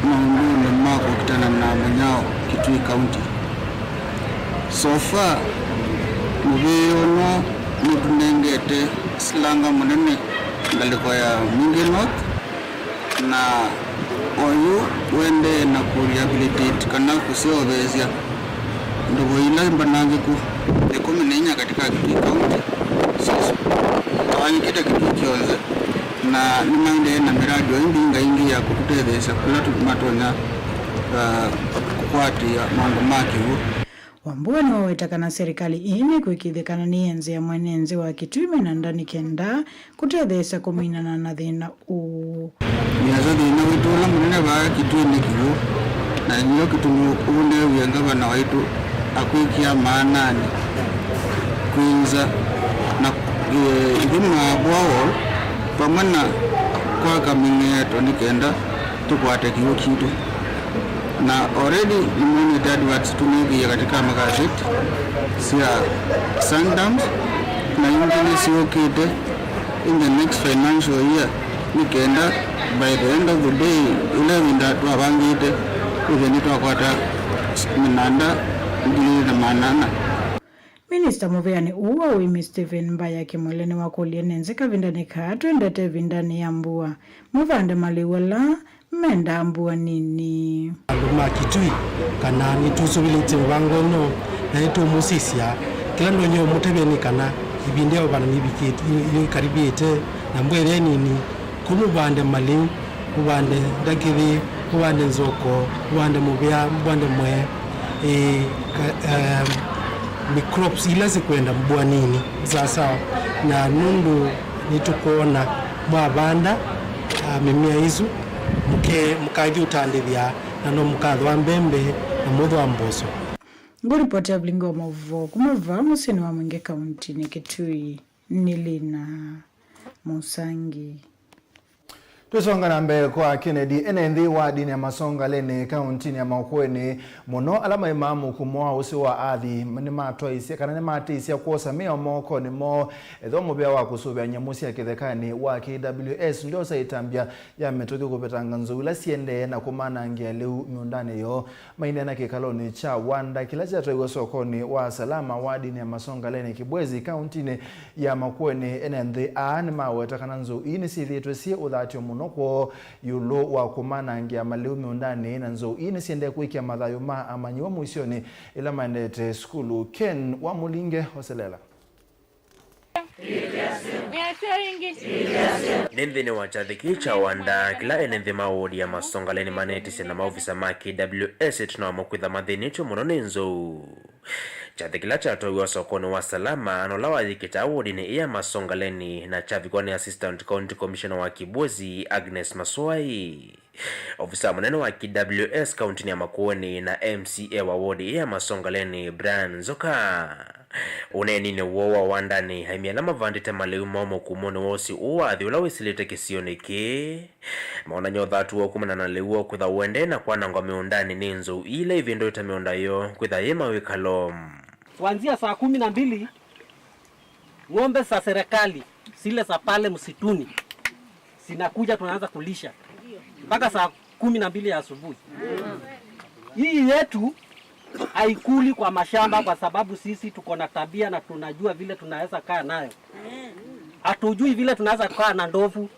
maũndũnĩ ma kũkitana na mũnyao Kitui County. So far, mũvĩo no nũtũnengete silanga mũnene ngalĩko ya Mwingĩ North, na oyu ũendee na kũ rehabilitate kana kũseũvĩĩsya ndovo ila mbanangĩku ĩkũmi na inya katika Kitui County. Sisũ tawanyĩkĩte Kitui kyonthe, na nĩmaendee na miradi o ĩngĩ ingaingĩ ya kũtũtetheesya kũla tũ-, matonya, uh, kũkwatĩĩa maũndũ ma kĩw'ũ. Wambua nĩwaweta kana serikali ĩĩ nĩkwĩkĩĩthya kana nĩyenzea mwene nzĩ wa Kitui mĩnanda nĩ kenda kũtetheesya kũminana na thĩna ũũ. Nĩasa thĩna witũ ũla mũnene vaa Kitui nĩ kĩw'ũ, na nĩkyo kĩtumi ũneewie ngavana waitũ akwĩkĩa maananĩ kwĩnza na, eh, ithima borehole vamwe na kwaka mĩng'eeto nĩ kenda tũkwate kĩw'ũ kitũ. Na already nĩmonete adverts tũnĩkĩie katika magazeti sya Sangdams, na ingĩ nĩsyũkĩte in the next financial year, nĩ kenda by the end of the day, ĩla ĩvinda twavangĩte, ĩthe nĩtwakwata mĩnanda ngili ilĩ na maana ana. Minista mũvĩanĩ ũũ wa ũĩmi Stephen Mbaya Kimwele nĩwakũlya ene nzĩ kavindanĩ kaa twendete ĩvindanĩ ya mbua, mavande malĩu ala mendaa mbua nini. Andũ ma Kitui, kana nĩtũsũvĩlĩtye mũvango ũno, na nĩtũũmũsisya kĩla ndonye ũmũtavya nĩ kana ĩvinda ya ũvanda nĩvikĩte, nĩ-, nĩkarivĩte, na mbua ĩthĩa nini, kũmũvande malĩu, ũvande ndakĩthĩ, ũvande nzoko, ũvande mũvĩa, ũvande mwee, ĩ, ka-, em, nĩ crops ila sikwenda mbua nini sawasawa. Na nũndũ nĩtũkwona mwavanda, a, mĩmea ĩsu, mũke-, mũkathi ũtandĩthya, na no mũkathwa mbembe na mũthwa mboso. Ngũlipoti ya Vilingi wa Maũvoo kuma vaa mũsyĩnĩ wa Mwingi kauntinĩ Kitui nĩ Lina Mũsangi. Twĩsonga na mbee kwa Kennedy, ene nthĩ wa dini ya Masongaleni kauntinĩ ya Makueni mũno ala maimaa mũkumo wa ũsĩ wa athi nĩmatwaisye kana nĩmatĩsya kwosa mĩao mokonĩ moo ethĩwa mũvĩa wa kũsũvĩa nyamũ sya kĩthekanĩ wa K W S ndyosa ĩtambya ya mĩtũkĩ kũvetanga nzou ila siendee na kũmanangĩa lĩu mĩũndanĩ yoo. Maineena kĩkalonĩ kya Wanda kĩla kyatwaiwe sokonĩ wa Salama wadinĩ ya Masongaleni Kibwezi kauntinĩ ya Makueni, ene nthĩ aa nĩmaweta kana nzou ii nĩsyĩthĩĩtwe syĩ ũthatyo mũno kwoo ĩũlũ wa kũmanangĩa malĩu mĩũndanĩ, na nzou ii nĩsyendee kũikĩa mathayũ ma amanyĩw'a mũisyonĩ ĩla maendete sukulu. Ken wa Mũlinge oselela. Nĩ nthĩnĩ wa kyathĩ kĩĩ kya Wanda kĩla ene nthĩ ma wodi ya Masongaleni manĩtĩsye na maovisa ma K W S ĩtina wa mo kwĩtha mathĩnĩtw'e mũno nĩ nzou. Kyathĩ kĩla kyatwaiwe sokonĩ wa Salama na ũla wayĩkĩtaa wodinĩ ĩĩ ya Masongaleni na kyavikwa nĩ Assistant County Commissioner wa Kibwezi, Agnes Maswai. Ovisa mũnene wa K W S kauntinĩ ya Makueni na M C A wa wodi ĩĩ ya Masongaleni, Brian Nzoka, ũneeninĩ woo wa Wandanĩ, aĩmi ala mavandĩte malĩu moo mũkumonĩ wa ũsĩ ũũ wa athi ũla wĩsĩlĩte kĩsionĩ kĩĩ, maonany'a ũthatu woo kumana na lĩu woo kwĩtha ũendee na kwanangwa mĩũndanĩ nĩ nzou ila ivĩndũĩte mĩũnda yoo kwĩtha yĩ mawĩkalo. Kuanzia saa kumi na mbili, ng'ombe za serikali, zile za pale msituni, zinakuja, tunaanza kulisha mpaka saa kumi na mbili ya asubuhi. Hii yetu haikuli kwa mashamba, kwa sababu sisi tuko na tabia na tunajua vile tunaweza kaa nayo. Hatujui vile tunaweza kaa na ndovu.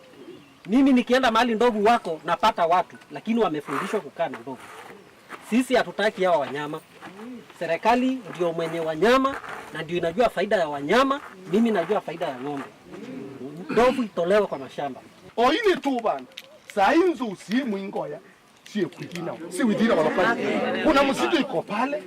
Mimi nikienda mahali ndovu wako, napata watu, lakini wamefundishwa kukaa na ndovu. Sisi hatutaki hawa wanyama. Serikali ndio mwenye wanyama na ndio inajua faida ya wanyama. Mimi najua faida ya ng'ombe. Ndovu itolewe kwa mashamba. O ĩndĩ tũvanda, saa hii nzou si mwingoya, si withina, si withina kwa pale. Kuna msitu iko pale,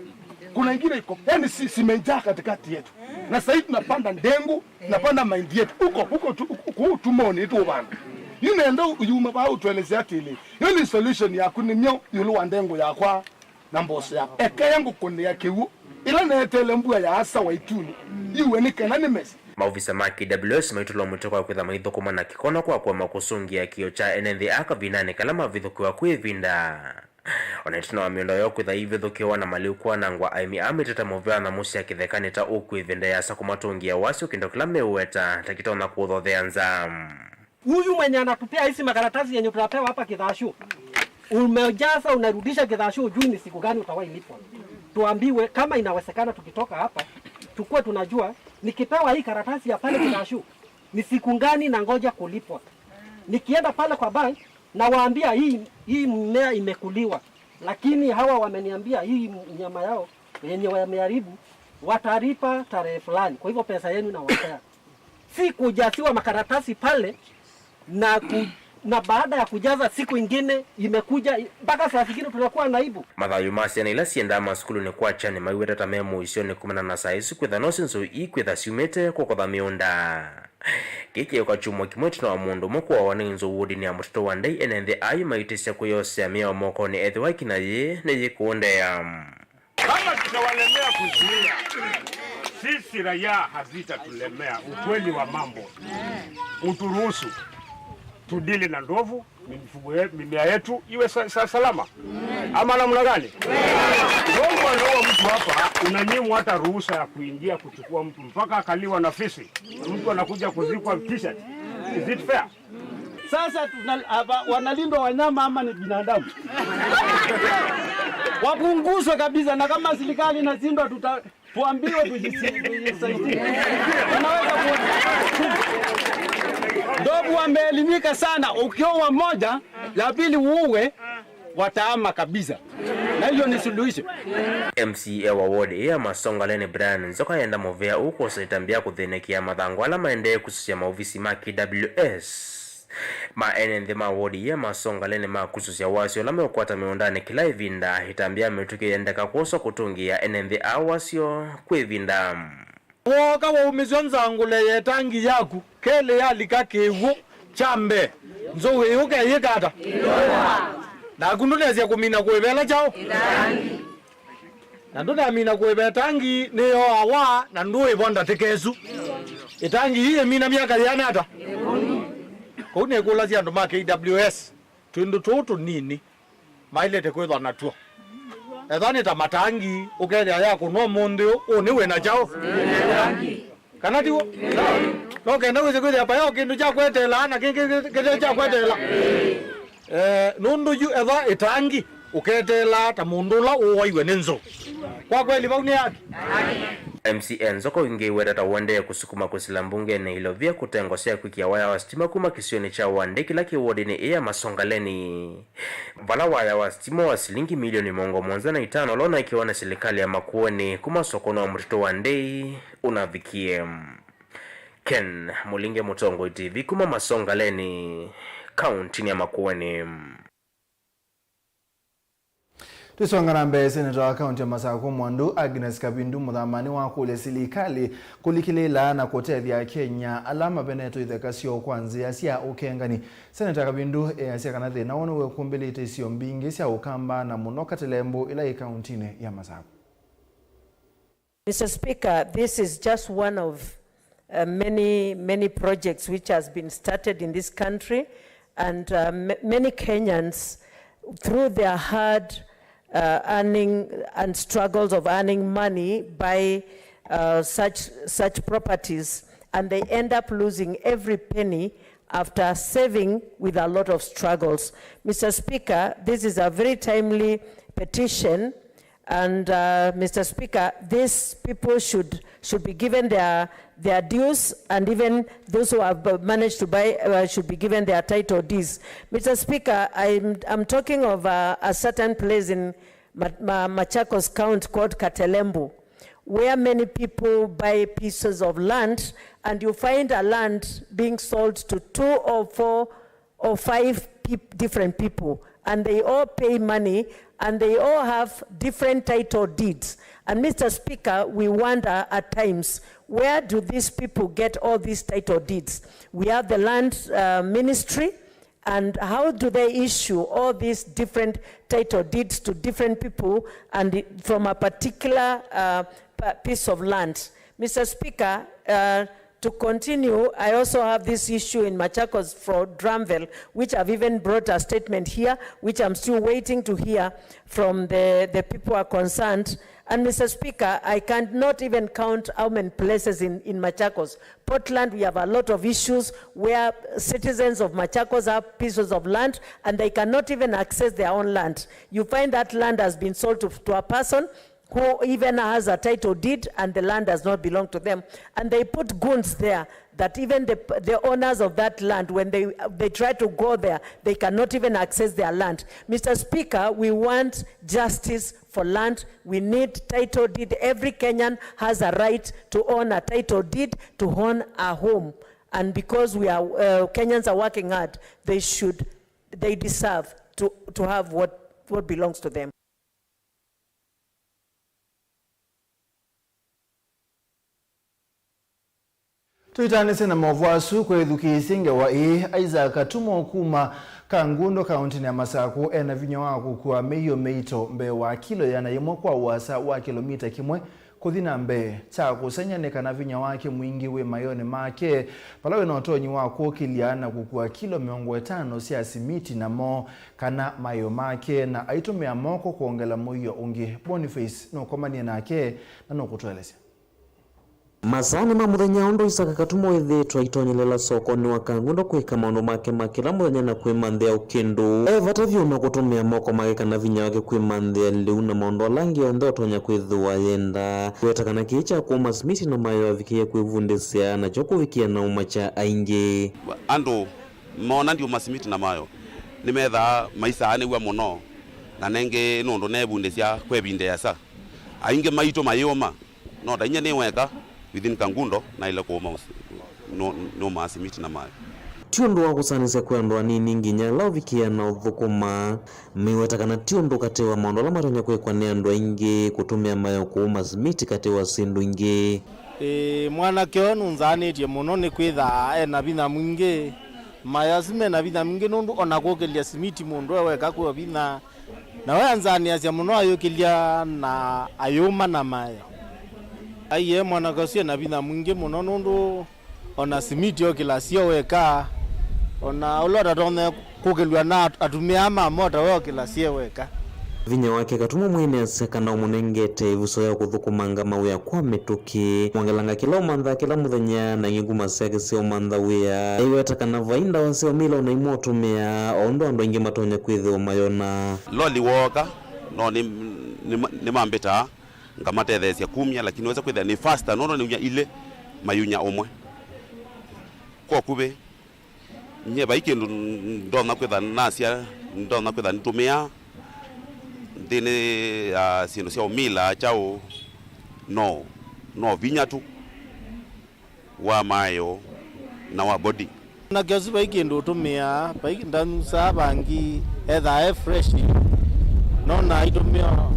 kuna ingine iko, yani si, simejaa katikati yetu. Na saa hii tunapanda ndengu, napanda mahindi yetu. Huko, huko tu, huko, huko tumoni tũvanda. Yu nenda uyuma vaa ũtũelesye atĩlĩ, yo nĩ solution yaku nĩ myo ĩũlũ wa ndengu yakwa na mboso yakwa. Ekeya ngũkũnĩa kĩw'ũ, ĩla neeteele mbua ya asa wa ituni, iwe nĩ kana nĩ mesi. Maovisa ma K W S maitũlwa mũtwe kwa kwĩtha maithũkũma na kĩkono kwa kũema kũsũngĩa kĩo kya ene nthĩ aa kavindanĩ kala mavithũkĩwa kwĩ ĩvinda. O na ĩtina wa mĩũnda yoo kwĩtha ĩivĩthũkĩwa na malĩu kwanangwa, aĩmi aa maitete mũvea nyamũ sya kĩthekanĩ ta ũkw'ũ ĩvinda yĩasa kũmatũngĩa wasyo kĩndo kĩla meũweta ta kĩtonya kũũthothea nza. Huyu mwenye anatupea hizi makaratasi yenye tunapewa hapa Kidhashu, umejaza, unarudisha Kidhashu, hujui ni siku gani utawahi lipwa. Tuambiwe kama inawezekana, tukitoka hapa tukuwe tunajua, nikipewa hii karatasi ya pale Kidhashu, ni siku gani nangoja kulipwa. Nikienda pale kwa bank, nawaambia hii, hii mmea imekuliwa, lakini hawa wameniambia hii nyama yao yenye wameharibu watalipa tarehe fulani, kwa hivyo pesa yenu nawapea. Si kujaziwa makaratasi pale na ku-, Na baada ya kujaza, siku ingine imekuja, mpaka saa zingine tunakuwa na aibu. Mathayũ ma syana ila syendaa masukulunĩ kwakya nĩmaiweta ta me mũisyonĩ kumana na saa isu kwĩtha nosyo nzou ikwĩtha syumĩte kũkotha mĩũnda. Kĩĩ kĩũka kyumwa kĩmwe ĩtina wa mũndũ ũmwe kũawa nĩ nzou wodinĩ ya Mũtitũ wa Ndei, ene nthĩ ayu maitĩsya kwĩyosea mĩao mokonĩ ethĩwa ĩkina yĩĩ nĩyĩkũendeea. Kama tutawalemea kuzuia, sisi raia hazitatulemea. Ukweli wa mambo uturuhusu tudili na ndovu, mifugo ye-, mimea yetu iwe sa-, sa-, salama. Ama namna gani? Ndovu anaua mtu hapa, unanyimwa hata ruhusa ya kuingia kuchukua mtu mpaka akaliwa na fisi. Mtu anakuja kuzikwa t-shirt. Is it fair? Sasa tuna-, hapa, wanalindwa wanyama ama ni binadamu? Wapunguzwe kabisa, na kama serikali inashindwa, tuta-, tuambiwe tujisi-, tujisaidie. Wanaweza ku-, ndovu wameelimika sana, ukiua moja, ya pili uue, wataama kabisa. Na hiyo ni suluhisho. M C A wa ward ĩĩ ya Masongaleni, Brian Nzoka, enda mũvea ũũ kwosa ĩtambya ya kũthĩnĩkĩa mathangũ ala maendee kũsusya maovisi ma K W S. Ma ene nthĩ ma ward ĩĩ ya Masongaleni makusũsya wasyo ũla meũkwata mĩũndanĩ kĩla ĩvinda, ĩtambya ya mĩtũkĩ yendeka kwoswa kũtũngĩĩa ene nthĩ aa wasyo kwĩ ĩvinda. Wooka waumĩsya nzangũle ya ĩtangi yaku, kelĩ yalika kĩw'ũ kya mbee, nzou ĩyũka ĩyĩka ata? Naku ndũnasya kũmina kũĩva ĩla kyaũ? Na ndũnamina kũĩva ĩtangi nĩyooawa na ndũĩvo ndatĩka ĩsu. Ĩtangi ii ĩmina myaka yĩana ata? Kũu nĩkũlasya andũ ma K W S, twĩndũ tũũ tũnini mailĩte kwĩthwa natw'o. Ethwa nĩ ta matangi, ũkethĩa yakũnwa ũmũnthĩ ũũ, ũũ nĩ wĩ na kyaũ? Kana tiw'o? No kenda wĩsĩ kwĩthĩa payo kĩndũ kya kweteela na kĩngĩ kĩte kya kweteela. Eh, nũndũ yu ethwa ĩtangi, ũketeela ta mũndũ ũla ũwaiwe nĩ nzou. Kwa kweli vau nĩ haki? M C A Nzoka ũingĩ weta ta ũendee kũsukuma kũsila mbungenĩ ilovya kũte ngo sya kwĩkĩa waya wa sitima kuma kĩsionĩ kya Wandĩ kĩla kĩ wodinĩ ĩĩ ya Masongaleni. Vala waya wa sitima wa silingi milioni mĩongo mũonza na itano ũla ũnaĩkĩwa nĩ silikalĩ ya Makueni kuma sokonĩ wa Mũtitũ wa Ndei ũnavikie. Ken Mũlinge, Mũtongoi T V, kuma Masongaleni, kauntinĩ ya Makueni. Tũisonga na mbee, seneta wa kaunti ya Masakũ Mwandu Agnes Kabindu Mũthama nĩwakũlya silikalĩ kũlikĩlĩĩla na kũtethya Akenya ala mavenetwe itheka syoo kwa nzĩa sya ũkengani. Seneta Kabindu easya kana thĩna ũũ nĩwĩkumbĩlĩte isio mbingĩ sya Ũkamba na mũno Katelembũ ĩla yĩ kauntinĩ ya Masakũ. Mister Speaker, this is just one of, uh, many, many projects which has been started in this country, and, uh, m-, many Kenyans, through their hard, uh, earning and struggles of earning money, buy, uh, such, such properties, and they end up losing every penny after saving with a lot of struggles. Mister Speaker, this is a very timely petition. And, uh, Mister Speaker, these people should, should be given their, their dues, and even those who have, uh, managed to buy, uh, should be given their title deeds. Mister Speaker, I'm, I'm talking of, uh, a certain place in Ma-, Ma-, Machakos County called Katelembũ, where many people buy pieces of land, and you find a land being sold to two or four or five peop-, different people, and they all pay money, and they all have different title deeds. And Mister Speaker, we wonder at times, where do these people get all these title deeds? We have the land, uh, ministry, and how do they issue all these different title deeds to different people and from a particular, uh, p-, piece of land? Mister Speaker, uh, to continue, I also have this issue in Machakos for Dramville, which I've even brought a statement here, which I'm still waiting to hear from the, the people who are concerned. And Mister Speaker, I cannot even count how many places in, in Machakos. Portland, we have a lot of issues where citizens of Machakos have pieces of land and they cannot even access their own land. You find that land has been sold to, to a person who even has a title deed and the land does not belong to them. And they put goons there that even the, the owners of that land, when they, they try to go there, they cannot even access their land. Mister Speaker, we want justice for land. We need title deed. Every Kenyan has a right to own a title deed to own a home. And because we are, uh, Kenyans are working hard, they should, they deserve to, to have what, what belongs to them. Tũitanĩsye na maũvoo asu, kwĩthukĩĩsye ngewa ĩĩ. Isaac Katumo kuma Kangundo, kaũntĩnĩ ya Masakũ, ena vinya wa kũkua mĩio mĩito mbee wa kilo ĩana yĩmwe kwa ũasa wa kĩlomita kĩmwe kũthi na mbee. Kya kũsengy'a nĩ kana vinya wake mwingĩ wĩ mayonĩ make, vala wĩ na ũtonyi wa kũkĩlya na kũkua kilo mĩongo ĩtano sya simiti namo kana maĩo make, na aitũmĩa moko kwongela mũio ũngĩ. Boniface nũkomanie nake na nũkũtũelesya. Masaanĩ ma mũthenya, ũndũ Isaka Katumo wĩthĩĩtwe aitonyelela sokonĩ wa Kangundo kwĩka maũndũ make ma kĩla mũthenya na kwĩmanthĩa o kĩndũ, e vata vyũ na kũtũmĩa moko make kana vinya wake kwĩmanthĩa lĩu na maũndũ ala angĩ onthe ũtonya kwĩthĩwa ayenda. Weta kana kĩĩ kya kũũma simiti na maĩo avikĩie kwĩvundĩsya nakyo kũvikĩa na ũma kya aingĩ. Andũ moona ndiũma simiti na maĩo, nĩmethaa maisaanĩw'a mũno, na nengĩ nũndũ neevundĩsya kwa ĩvinda ĩasa. Aingĩ maitũ mayĩũma, no ta inyia nĩ weka within Kangundo naĩle kũũma ũs-, nũ-, nũmaa simiti na maĩo. Ti ũndũ wa kũsanĩsya kwĩ andũ anini nginya ala ũvikĩa na ũthũkũma. Maiweta kana ti ũndũ katĩ wa maũndũ ala matonya kwĩkwa nĩ andũ aingĩ kũtũmĩa maĩo kũũma simiti katĩ wa syĩndũ ingĩ. Ĩĩ, mwanake ũũ nũnzaanĩtye mũno nĩkwĩthaa e na vinya mwingĩ. Maĩo asu me na vinya mwingĩ nũndũ o na kũkĩlya simiti mũndũ e weka kwĩ o vinya. Na we anzaanĩasya mũno ayũkĩlya na ayũma na maĩo. Aiee, mwanake ũsu e na vinya mwingĩ mũno nũndũ o na simiti okĩlasya o weka, o na ũla ũtatonya kũkĩlw'a na at-, atumĩa ma mota we okĩlasya e weka. Vinya wake Katumo mwene asya kana ũmũnengete ĩvuso ya kũthũkũmanga mawĩa kwa mĩtũkĩ, mwongelanga kĩla ũmanthaa kĩla mũthenya, na ingĩ nguma syake sya ũmantha wĩa. Aiweta kana vai ndawa sya ũmila o na imwe ũtũmĩa, o ũndũ andũ aingĩ matonya kwĩthĩwa mayona. Loli wooka, no nĩ, nĩ, nĩmambĩtaa, ngamatetheesya kumya, lakini wesa kwĩthĩa nĩ faster, nũndũ nĩunya ilĩ mayunya ũmwe. Kwa ũkuvĩ, nyie vai kĩndũ ndonya kwĩtha nasya, ndonya kwĩtha nĩtũmĩaa nthĩnĩ ya syĩndũ sya ũmila kyaũ, no, no vinya tu wa maĩo na wa body. Mwanake ũsu vai kĩndũ ũtũmĩaa, vai ndanyusaa vangi, ethaa e fresh, no na aitũmĩa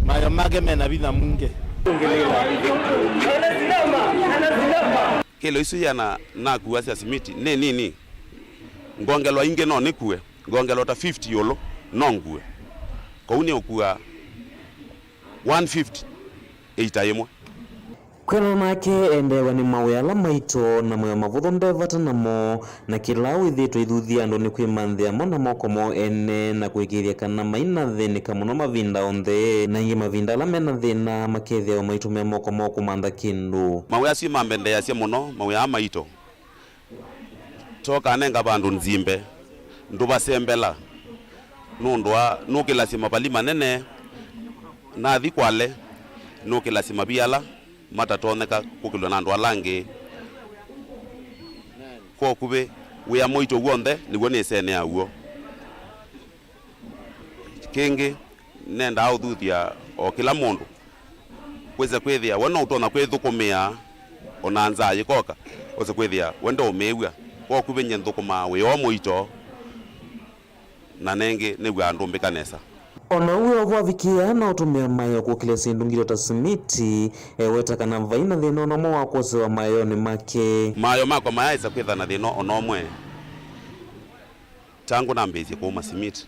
maĩo make me na vinya mwingĩ. Kĩlo isu yĩana nakua sya simiti nĩ nini, ngongelwa ingĩ no nĩkue, ngongelwa ta fifty ĩũlũ no ngue. Kwoou nĩũkua one fifty ĩita yĩmwe. Kwĩanana nake, endeew'a nĩ mawĩa ala maito na mawĩa mavũthũ nde vata namo, na kĩla wĩthĩĩtwe aithuthya andũ nĩ kwĩmanthĩa mo na moko moo ene na kũĩkĩĩthya kana mainathĩnĩka mũno mavinda onthe, na aingĩ mavinda ala me na thĩna makethĩawa maitũmĩa moko moo kũmantha kĩndũ. Mawĩa asu mambendeeasya mũno, mawĩa aa maito. Tooka nenga vandũ nzimbe, ndũvasembela, nũndũ wa nũkĩlasya mavali manene, nathi kwale, nũkĩlasya mavi ala matatonyeka kũkĩlw'a na andũ ala angĩ. Kwa ũkuvĩ, wĩa mũito w'onthe nĩw'o nĩsenea w'o. Kĩngĩ, nendaa ũthuthya o kĩla mũndũ wĩse kwĩthĩa we no ũtonya kwĩthũkũmĩa o na nzaa yĩkoka, wĩse kwĩthĩa we ndoũmĩĩw'a. Kwa ũkuvĩ nyie nthũkũmaa wĩa ũũ mũito, na nengĩ nĩw'aa ndũmbĩka nesa. O na ũu wĩa ũvwavikĩa na ũtũmĩa maĩo kũkĩlya syĩndũ ngito ta simiti, eweta kana vai na thĩna o na ũmwe wa kwosewa maĩonĩ make. Maĩo makwa mayaaĩsa kwĩtha na thĩna o na ũmwe. Tangu nambĩĩsye kũũma simiti,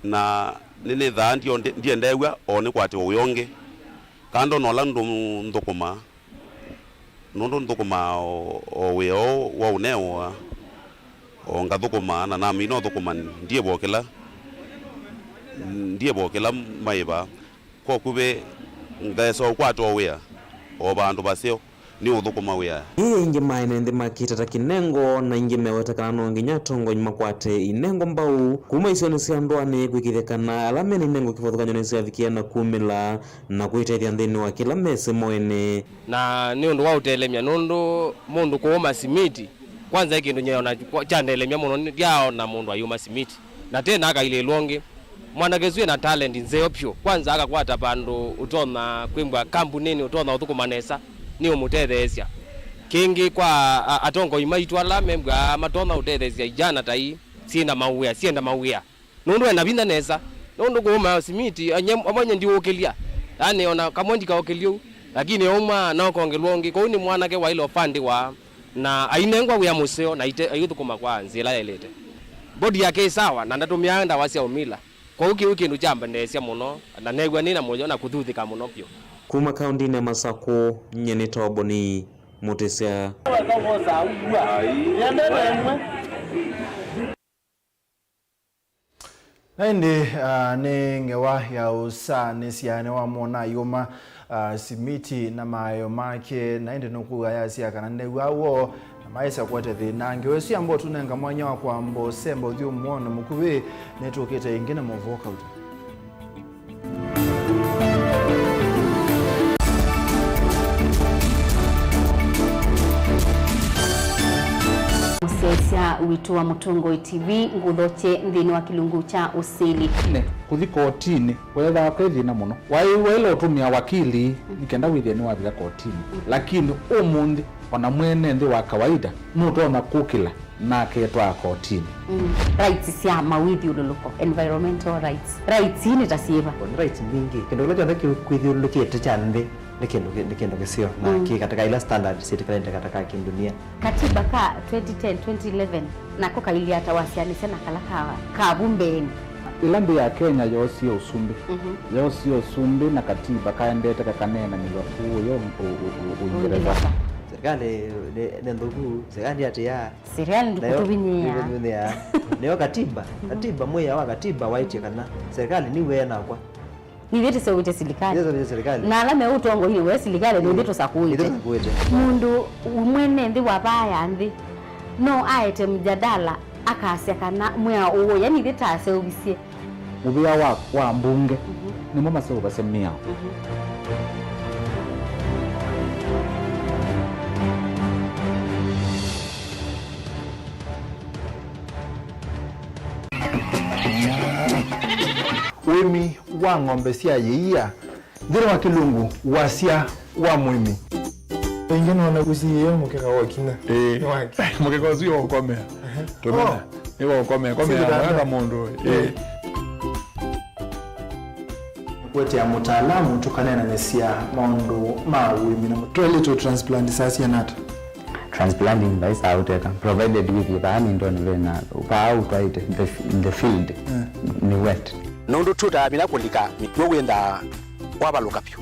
na nĩnĩthaa ndyo-, ndi-, ndiendeew'a o nĩkwatĩwa wĩa ũngĩ. Kando na ũla ndũ-, nthũkũmaa, nũndũ nthũkũmaa o, o wĩa ũũ wa ũnewa, o ngathũkũma, na namina ũthũkũma, ndiĩva o kĩla, ndiĩva o kĩla maĩva. Kwa ũkuvĩ, ngeesa ũkwata o wĩa o vandũ vaseo. Nĩ ũthũkũma wĩa. Ĩĩ, aingĩ ma ene nthĩ makĩte ta kĩnengo, na aingĩ meweta kana no nginya atongoi makwate inengo mbau kuma isionĩ sya ndũanĩ kwĩkĩthya kana ala mena inengo kĩvathũkany'o nĩsyavikĩa na kumĩla na kwĩtethya nthĩnĩ wa kĩla mesĩ mo ene. Na nĩ ũndũ wa ũtelemya, nũndũ mũndũ kũũma simiti, kwanza, ĩ kĩndũ nyie ona kwa-, kyandelemya mũno, nĩ-, ndyaona mũndũ ayũma simiti. Na tena akailĩĩlwa ũngĩ. Mwanake ũsu ena talent nzeo vyũ. Kwanza akakwata vandũ ũtonya kwĩmbwa kambuninĩ ũtonya ũthũkũma nesa, nĩ ũmũtetheesya. Kĩngĩ kwa a-, atongoi maitũ ala membwa matonya ũtetheesya ijana ta ii, syĩenda mawĩa, syĩenda mawĩa. Nũndũ ena vinya nesa. Nũndũ kũũma simiti, anye-, amwe nye ndiũũkĩlya. Yaani, ona kamwe ndikaũkĩlya ũu, lakini auma na ũkongelwa ũngĩ. Kwoou nĩ mwanake waĩle ũvandĩwa na ainengwa wĩa mũseo na ite-, aiũthũkũma kwa nzĩa ĩla yaĩlĩte. Body yake ĩ sawa, na ndatũmĩaa ndawa sya ũmila. Kwoou kĩu kĩndũ kyambendeesya mũno, na neew'a nĩ na mũyo na kũthuthĩka mũno vyũ. Kuma kaũndĩnĩ ya Masakũ, nyie nĩ Toboni Mũtĩsya. Na ĩndĩ, ah, nĩ ngewa ya ũsaanĩsya nĩwamwona ayũma, ah, simiti na maayo make, na ĩndĩ nũkwĩw'a yasya kana nĩw'a woo na maĩsa kũete thĩna. Ngewa ĩsu yamba ũtũnenga mwanya wa kwamba ũsemba ũthyũmũonĩ mũkuvĩ, nĩtũkĩte ĩngĩ na maũvoo kauta. Mũsyaĩĩsya witũ wa Mũtongoi T V, ngũthokye nthĩnĩ wa kĩlungu kya ũsili. Ne, kũthi kotinĩ weethaa kwĩ thĩna mũno. Waĩ-, waĩle ũtũmĩa wakili nĩ kenda wĩthĩe nĩwavika kotinĩ. Lakini ũmũnthĩ, ona mwene nthĩ wa kawaida nũtonya kũkĩla na aketwaa kotinĩ. Mm. Rights sya mawĩthyũlũlũko, environmental rights. Rights ii nĩ ta syĩva? Nĩ rights mbingĩ. Kĩndũ kĩla kyonthe kĩkwĩthyũlũlũkĩte kya nthĩ nĩ kĩndũ kĩ-, nĩ kĩndũ kĩseo na, mm, kĩ katĩka ila standard syĩtĩkĩlanĩte katĩka kĩndunia. Katiba ka twenty ten, twenty eleven nako kailyĩ ata wasyaanĩsya na kala ka, ka vu mbeenĩ? Ĩla nthĩ ya Kenya yoosie ũsumbĩ, mhm, yoosie ũsumbĩ na katiba kaendete kakaneenanĩw'a kũũya ũ-, ũ-, ũ-, ũ-, Ũingereza. Ũingereza. Serikali nĩ, nĩ nthũku, serikali ndĩatĩĩaa. Serikali ndĩkũtũvinyĩĩa. Nayo ndĩkũtũvinyĩĩa. Nayo katiba, katiba, mwĩao wa katiba waĩtye kana serikali nĩw'e nakwa. Nithyĩ tũseũvĩtye silikalĩ. Nithyĩ tũseũvĩtye silikalĩ. Na ala me ũtongoinĩ we silikalĩ, nithyĩ tũsakũĩte. Nithyĩ tũsakũĩte. Mũndũ mwene nthĩ wa vaa ya nthĩ no aete mjadala akasya kana mwĩao ũũ, yani ithyĩ taseũvisye. Mũvĩa wa, wa mbunge, mhm, nĩmo maseũvasya mĩao. Mhm. Ũĩmi wa ng'ombe sya yĩia nthĩnĩ wa kĩlungu wasya wa mũĩmi. Ĩngĩ nona kũsiĩĩa mũkeka wa kinya. Ĩĩ. Nĩ wake. Mũkeka ũsu wa ũkomea. Ehe. Tũmena. Oh. Nĩ wa ũkomea. Komea. Sĩkĩtanda. Mwaka mũndũ. Ĩĩ. Ĩĩ. Kũetea mũtaalamu tũkaneenanĩsya maũndũ ma ũĩmi na twaĩlĩte transplant saa siana ata? Transplanting ndaisaa ũteka, provided wĩthĩe vaa mindonĩ vena vaa ũtwaĩte, the, the field, mm, nĩ wet. Nũndũ tũtaa vinya kũlika mĩkw'ũ wĩthaa wavalũka vyũ.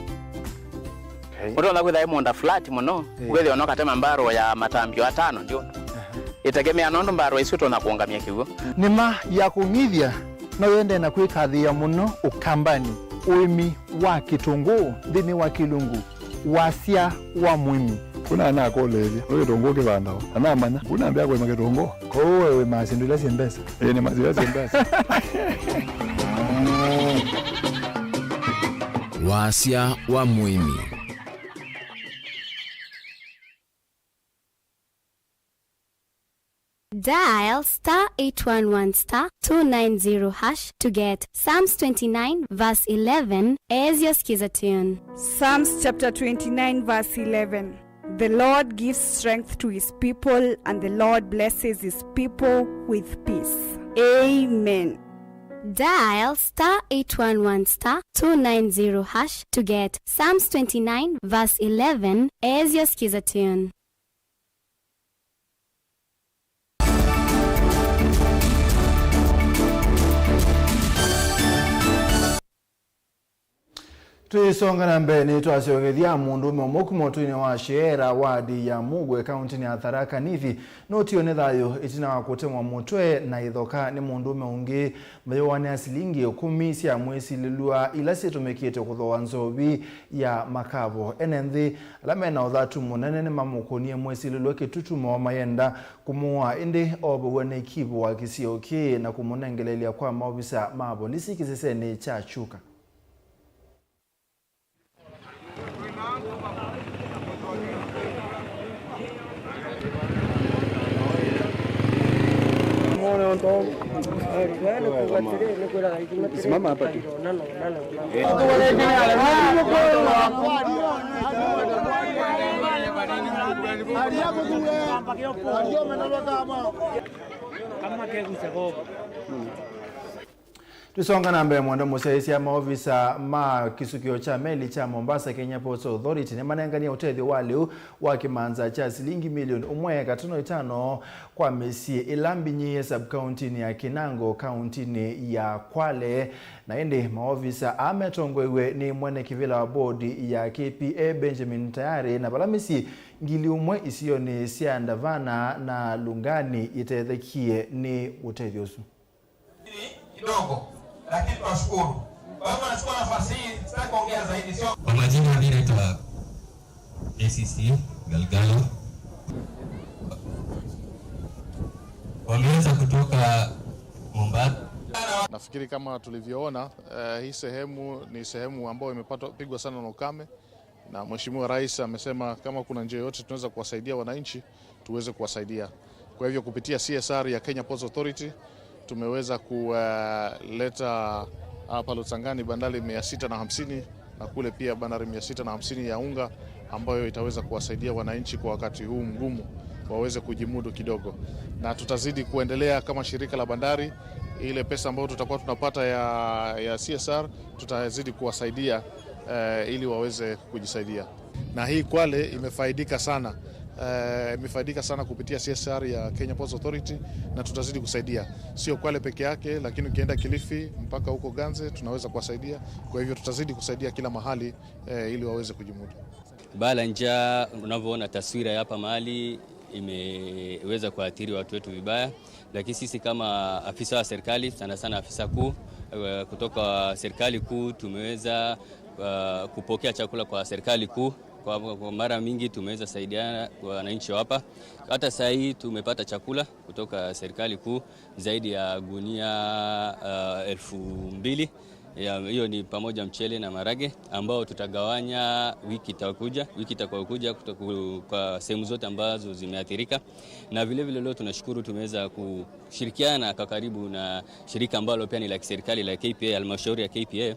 Okay. Ũtonya kwĩtha ĩ mũũnda flat mũno, eh, wĩthĩe ona ũkatema mbarũ ya matambio atano ndyũna. Aha. Ĩtegemea nũndũ mbarũ ĩsu ũtonya kũũngamya kĩw'ũ. Nĩma ya kũng'ithya no yendee na kwĩkathĩĩa mũno Ũkambanĩ, ũĩmi wa kĩtũngũũ nthĩnĩ wa kĩlungu wasya wa mũĩmi. Kuna anakũlĩĩlya, nĩ kĩtũngũũ kĩvandawa? Anamanya, kuna ambĩa kũĩma kĩtũngũũ. Kwoou we wĩmaa syĩndũ ila syĩ mbesa? Ĩĩ, nĩmaa syĩndũ ila syĩ mbesa. Wasya wa mũĩmi. Dial star eight one one star two nine zero hash to get Psalms twenty-nine verse eleven as your skiza tune. Psalms chapter twenty-nine verse eleven. The Lord gives strength to his people, and the Lord blesses his people with peace. Amen. Dial star eight one one star two nine zero hash to get Psalms twenty-nine verse eleven as your skiza tune. Tũisonga na mbee, nĩtwasyokethya mũndũũme ũmwe kuma ũtũinĩ wa Sheera, wadi ya Mugwe, kauntinĩ ya Tharaka Nithi, nũtiwe nĩ thayũ ĩtina wa kũtemwa mũtwe na ĩthoka nĩ mũndũũme ũngĩ mayũanĩa silingi ĩkũmi sya mwĩsilĩlw'a ila syĩtũmĩkĩte kũthooa nzovi ya makavo. Ene nthĩ ala me na ũthatu mũnene nĩmamũkũnie mwĩsilĩlw'a kĩtutumo mayenda kũmũaa, ĩndĩ oovaw'a nĩ kivu wa kĩsio kĩĩ na kũmũnengeleelya kwa maovisa ma volisi kĩsesenĩ kya Chuka. Simama hapa tu. Tũisonga na mbee, Mwenda mũsyaĩĩsya, maovisa ma kĩsukĩo kya meli kya Mombasa Kenya Ports Authority nĩmanenganie ũtethyo wa lĩu wa kĩmanza kya silingi milioni ũmwe katono itano kwa mĩsyĩ ĩla mbinyĩĩe sub-kauntinĩ ya Kinango, kauntinĩ ya Kwale. Na ĩndĩ maovisa aa metongoew'e nĩ mwene kĩvĩla wa bodi ya K P A, Benjamin Tayari, na vala mĩsyĩ ngili ũmwe isionĩ sya Ndavana na Lungani itethekie nĩ ũtethyo ũsu. Kidogo, lakini tunashukuru. Kwa hivyo nachukua nafasi hii, sitaki kuongea zaidi, sio? Kwa majina mimi naitwa A C C Galgalo. Wameweza kutoka Mombasa. Nafikiri kama tulivyoona, eh, hii sehemu ni sehemu ambayo imepatwa, pigwa sana na ukame. Na Mheshimiwa Rais amesema kama kuna njia yoyote tunaweza kuwasaidia wananchi, tuweze kuwasaidia. Kwa hivyo kupitia C S R ya Kenya Ports Authority tumeweza kuleta hapa Lotsangani bandari mia sita na hamsini na kule pia bandari mia sita na hamsini ya unga ambayo itaweza kuwasaidia wananchi kwa wakati huu mgumu waweze kujimudu kidogo. Na tutazidi kuendelea kama shirika la bandari, ile pesa ambayo tutakuwa tunapata ya, ya C S R tutazidi kuwasaidia eh, ili waweze kujisaidia. Na hii Kwale imefaidika sana, eh, imefaidika sana kupitia C S R ya Kenya Ports Authority, na tutazidi kusaidia. Sio Kwale peke yake, lakini ukienda Kilifi mpaka huko Ganze tunaweza kuwasaidia. Kwa hivyo tutazidi kusaidia kila mahali, eh, ili waweze kujimudu. Baa la njaa, unavyoona taswira ya hapa mahali, imeweza kuathiri watu wetu vibaya. Lakini sisi kama afisa wa serikali, sana sana afisa kuu, eh, kutoka serikali kuu, tumeweza, eh, kupokea chakula kwa serikali kuu. Kwa, kwa mara mingi tumeweza saidiana wananchi wa hapa. Hata saa hii tumepata chakula kutoka serikali kuu zaidi ya gunia, eh, elfu mbili. Ya, hiyo ni pamoja mchele na marage ambao tutagawanya wiki itakuja, wiki itakayokuja kuto-, ku-, kwa sehemu zote ambazo zimeathirika. Na vile vile leo tunashukuru tumeweza kushirikiana kwa karibu na shirika ambalo pia ni la kiserikali la K P A, halmashauri ya K P A.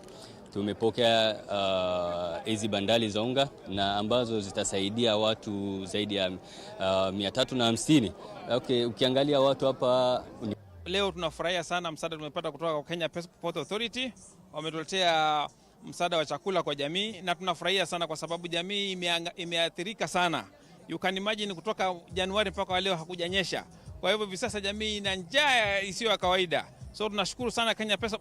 Tumepokea, ah, hizi bandali za unga na ambazo zitasaidia watu zaidi ya, ah, mia tatu na hamsini. Okay, ukiangalia watu hapa ni Leo tunafurahia sana msaada tumepata kutoka kwa Kenya Port Authority. Wametuletea msaada wa chakula kwa jamii, na tunafurahia sana kwa sababu jamii imeanga-, imeathirika sana. You can imagine, kutoka Januari mpaka wa leo hakujanyesha. Kwa hivyo hivi sasa jamii ina njaa isiyo ya kawaida. So tunashukuru sana Kenya Pesa,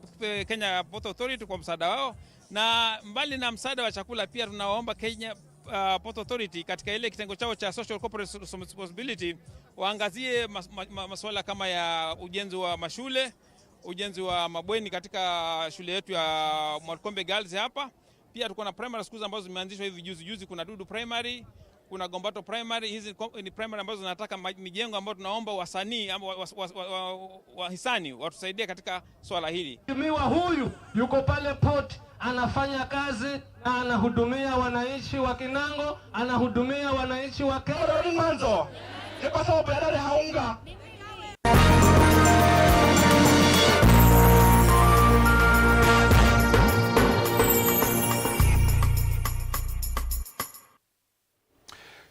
Kenya Port Authority kwa msaada wao, na mbali na msaada wa chakula pia tunawaomba Kenya, uh, Port Authority katika ile kitengo chao cha social corporate responsibility waangazie mas-, ma-, ma-, masuala kama ya ujenzi wa mashule, ujenzi wa mabweni katika shule yetu ya Mwarkombe Girls hapa. Pia tuko na primary schools ambazo zimeanzishwa hivi juzi juzi. Kuna Dudu Primary, kuna Gombato Primary. Hizi ni ko-, ni primary ambazo zinataka ma-, mijengo ambayo tunaomba wasanii ama wa-, wa-, wa-, wa-, wa-, wahisani watusaidie katika swala hili. Mheshimiwa huyu yuko pale port, anafanya kazi na anahudumia wananchi wa Kinango, anahudumia wananchi wa Ke- Mwanzo, ipaswa upelele haunga.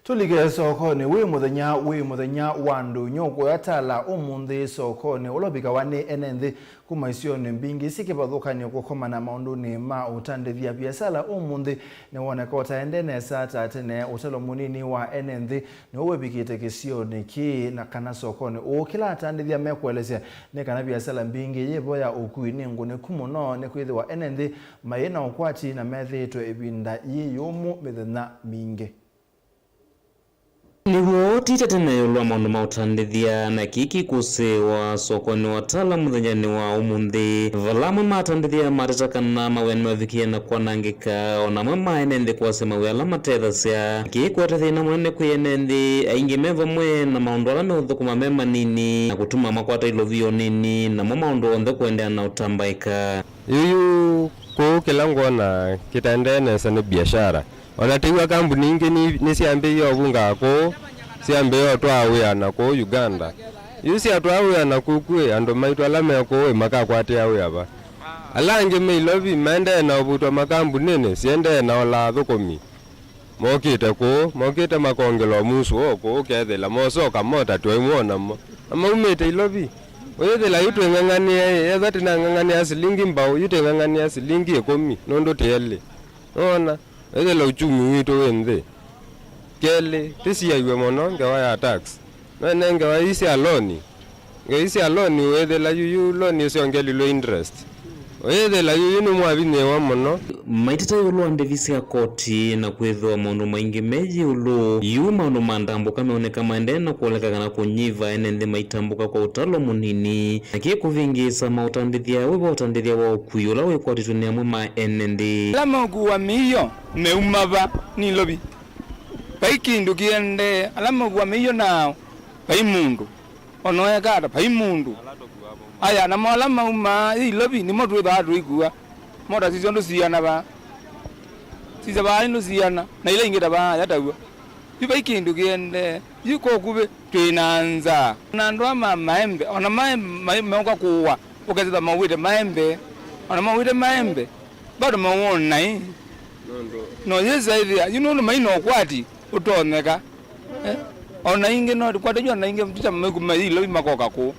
Tũlike sokonĩ. Wĩ mũthenya, wĩ mũthenya wa ndũnyũ kũya Tala ũmũnthĩ sokonĩ ũla ũvikawa nĩ ene nthĩ kuma isionĩ mbingĩ syĩ kĩvathũkany'o kũkomana maũndũnĩ ma ũtandĩthya. Viasala ũmũnthĩ nĩwoneka ũtaendee nesa ta tene. Ũtalo mũnini wa ene nthĩ nĩw'o wĩvikĩte kĩsionĩ kĩĩ na kana sokonĩ ũũ. Kĩla atandĩthya mekũelesya nĩ kana viasala mbingĩ yĩ vo ya ũkui nĩ ngũnĩku mũno, nĩkwĩthĩwa ene nthĩ mayĩ na ũkwati na methĩĩtwe ĩvinda yĩ yũmũ mĩthenya mingĩ. Nĩw'o tite tene ĩũlũ wa maũndũ ma ũtandĩthya, na kĩĩ kĩkũsĩĩwa sokonĩ wa Tala mũthenyanĩ wa ũmũnthĩ, vala amwe ma atandĩthya mateta kana mawĩa nĩmavikie na kwanangĩka, o na amwe ma ene nthĩ kwasya mawĩa ala matethasya. Kĩĩ kũete thĩna mũnene kwĩ ene nthĩ, aingĩ me vamwe na maũndũ ala meũthũkũma me manini, na kũtuma makwata ilovi o nini, namo maũndũ onthe kũendeea na ũtambaĩka. Yuyu kũu kĩla ngwona kĩtaendee nesa nĩ biashara. O na tĩw'a kambuni ingĩ nĩ, nĩsyambĩĩie ũvungaa kũu, syambĩĩe ũtwaa wĩa na kũu Uganda. Yu syatwaa wĩa na kũu kwĩ andũ maitũ ala me kũu ĩ makakwatĩa wĩa va? Ala angĩ me ilovi maendee na ũvutwa makambunĩnĩ, siendee na ola athũkũmi. Mokĩte kũũ, mokĩte makongelwa mũsu o kũũ, ũkethĩla mosoka mota twaimwona mo. Na maumĩte Ilovi. Ũyĩthĩla yu twĩng'ang'anĩe, ethwa tĩnang'ang'anĩa silingi mbaũ, yu twĩng'ang'anĩa silingi ĩkũmi, nũndũ tĩ elĩ. Nũona? Ethĩla uchumi witũ wĩ nthĩ. Kelĩ, tĩsiaiwe mũno ngewa ya tax. No ngewa ii sya loni. Ngewa ii sya loni, wĩthĩla yuyu loni ũsyongelilwe interest. Wĩthĩla yuyu nĩmwavinyĩĩwa mũno. Maiteta ĩũlũ wa ndĩvi sya koti na kwĩthĩwa maũndũ maingĩ me ĩũlũ yu maũndũ ma ndambũka meoneka maendee na kũoleka kana kũnyiva ene nthĩ maitambũka kwa ũtalo mũnini. Na kĩĩ kũvĩngĩĩsa maũtandĩthya, wĩva ũtandĩthya wa ũkui ũla wĩkwatĩtwe nĩ amwe ma ene nthĩ? Ala maũkua mĩio meuma va? Nĩ Ilovi. Vai kĩndũ kĩendee. Ala maũkua mĩio nao, vai mũndũ. Ona ũeka ata, vai mũndũ. Aya, namo ala maumaa Ilovi nĩmo twĩthaa tũikua. Mota sisyo ndũsiana vaa. Sisya vaa ndũsiana. Na ila ingĩ ta vaa, yataw'a. Yu vai kĩndũ kĩendee. Yu kokuvĩ. Twĩ na nzaa. Na andũ aa ma maembe, ona maembe mai- meũka kũũa, ũkethĩwa mauĩte maembe, ona mauĩte maembe, bado mauona ĩ. No yĩsa ĩthĩa, yu nũndũ mai na ũkwati ũtonyeka. Eh? Ona ingĩ no tũkwate yu, ona ingĩ tita maikuma yilo makoka kũũ.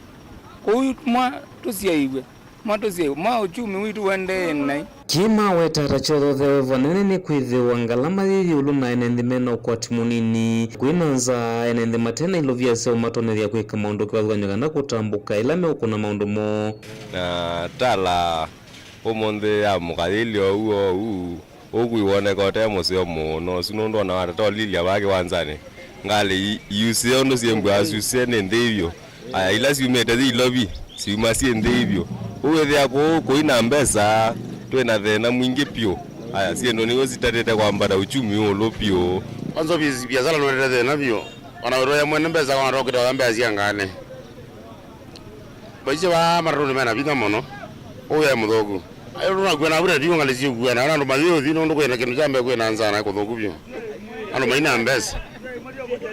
Kũu mwa tũsyaiwe. Mwatũsye, mwa uchumi witũ ũendee naĩ. Kĩĩ maweta ta kyothothewe vanene nĩ kwĩthĩwa ngalama yĩ ĩũlũ na ene nthĩ mena ũkwati mũnini. Kwĩ na nzaa, ene nthĩ mate na ilovia sya ũmatonyethya kwĩka maũndũ kĩvathũkany'o kana kũtambũka ĩla meũkũna maũndũ moo. Na tala ũmũnthĩ ya mũkayĩlyo ũu ũu. Ũkui woneka ũte mũseo mũno, ũsu nũndũ ona watata ũlilya vaa kĩwanzanĩ, ngalĩ i- iusĩe ũndũ syĩmbwaa syusĩe nĩ nthĩ vyũ. Aya, ila syumĩte yĩ ilovi, syuma syĩ nthĩ vyũ. Ũu wĩthĩa kũu kũi na mbesa, twĩ na thĩna mwingĩ pyũ. Aya, syĩndũ nĩw'o sitatĩte kwambata uchumi ũũlũ pyũ. Kwanza bi- biasala nũendete thĩna vyũ. Ona wĩtwaya mwene mbesa, ona tokĩte oya mbesa sya ngalĩ. Maisha vaa matatũnĩ mena vinya mũno. Ũũ e mũthũku. Ayo tũnakuana vau na tiunga nĩsiũkuana. Ona andũ mayĩũthi nũndũ kwĩna kĩndũ kya mbee kwĩna nzaa na kũthũku vyũ. Andũ maina mbesa.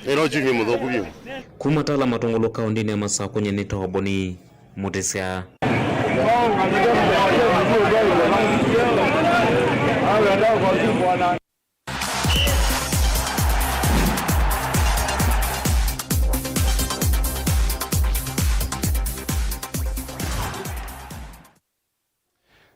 Ĩno uchumi mũthũku vyũ. Kuma Tala Matũngũlũ kaũndĩnĩ ya Masakũ, nyie nĩtawa Boni Mũtĩsya.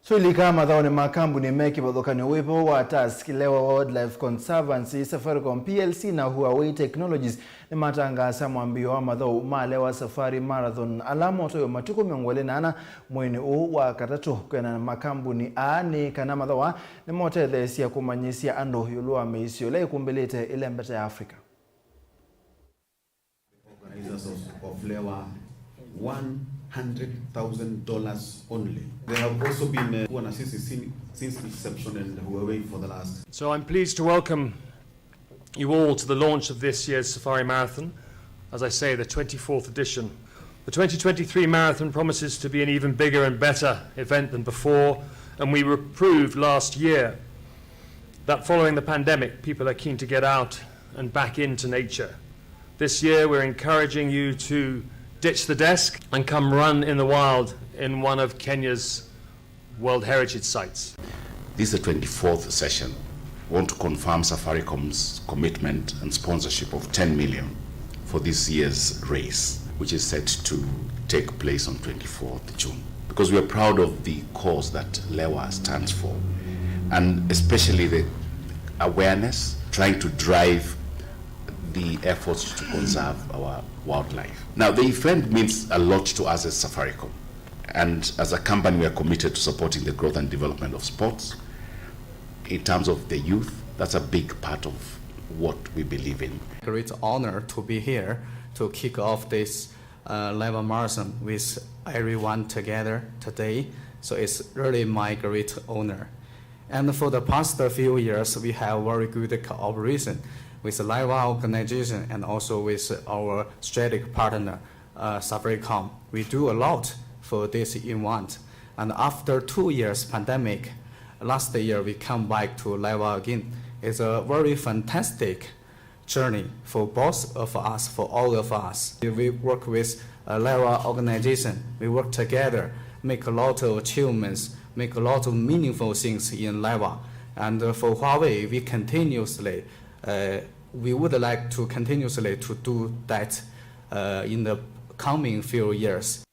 Tũilika mathaũnĩ ma kambuni me kĩvathũkany'o wĩvo wa Tusk, Lewa Wildlife Conservancy, Safaricom P L C na Huawei Technologies nĩmatangaasa mwambĩĩo wa mathaũ ma Lewa Safari Marathon ala motoiwe matukũ mĩongo ĩlĩ na ana mweinĩ ũũ wa katatũ. Kwĩanana na makambuni aa nĩ kana mathaũ aa nĩmotetheesya kũmanyĩsya andũ ĩũlũ wa mĩisyo ĩla ĩkumbĩlĩte ĩlembeta ya Africa. Organizers of, of Lewa, one hundred thousand dollars only. They have also been, uh, kuwa na sisi sin- since inception and Huawei for the last. So I'm pleased to welcome you all to the launch of this year's Safari Marathon, as I say, the twenty-fourth edition. The twenty twenty-three marathon promises to be an even bigger and better event than before, and we were proved last year that following the pandemic, people are keen to get out and back into nature. This year, we're encouraging you to ditch the desk and come run in the wild in one of Kenya's World Heritage Sites. This is the twenty-fourth session. We want to confirm Safaricom's commitment and sponsorship of ten million for this year's race, which is set to take place on twenty-fourth June. Because we are proud of the cause that Lewa stands for, and especially the awareness, trying to drive the efforts to conserve our wildlife. Now, the event means a lot to us as Safaricom. And as a company, we are committed to supporting the growth and development of sports. In terms of the youth, that's a big part of what we believe in. Great honor to be here to kick off this, uh, Lewa Marathon with everyone together today. So it's really my great honor. And for the past few years, we have very good cooperation with the Lewa organization and also with our strategic partner, uh, Safaricom. We do a lot for this event. And after two years pandemic, last year we come back to Lewa again. It's a very fantastic journey for both of us, for all of us. We work with, uh, Lewa organization. We work together, make a lot of achievements, make a lot of meaningful things in Lewa. And, uh, for Huawei, we continuously Uh, we would like to continuously to do that, uh, in the coming few years.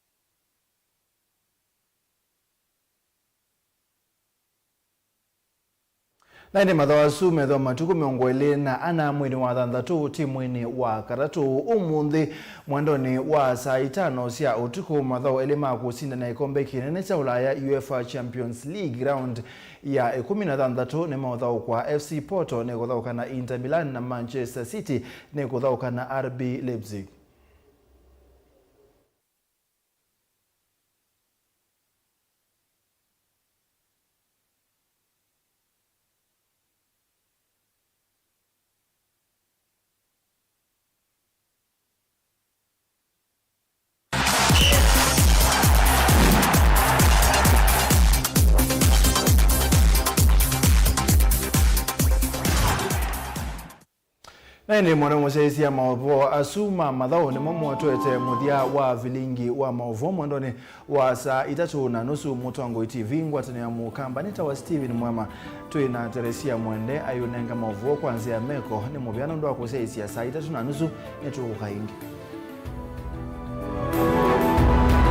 Na ĩndĩ mathaũ asu methĩwa matukũ mĩongo ĩlĩ na ana mweinĩ wa thanthatũ timuinĩ wa katatũ ũmũnthĩ mwendonĩ wa saa itano sya ũtukũ. Mathaũ elĩ ma kũsindana ĩkombe kĩnene kya Ũlaya, UEFA Champions League, round ya ĩkũmi na thanthatũ nĩmeũthaũkwa. F C Porto nĩkũthaũka na Inter Milan, na Manchester City nĩkũthaũka na R B Leipzig. Na ĩndĩ mwana mũsyaĩĩsya maũvoo asu ma mathaũ nĩmo motwete mũthya wa vilingi wa maũvoo mwendonĩ wa saa itatũ na nusu. Mũtongoi T V, ngwatanĩo ya Mũkamba, nĩtawa Stephen Mwema. Twĩ na Teresia Mwende ayũnenga maũvoo kwa nzĩa ya meko nĩ mũvea nũndũ wa kũsyaĩĩsya saa itatũ na nusu. Nĩtũũka ĩngĩ.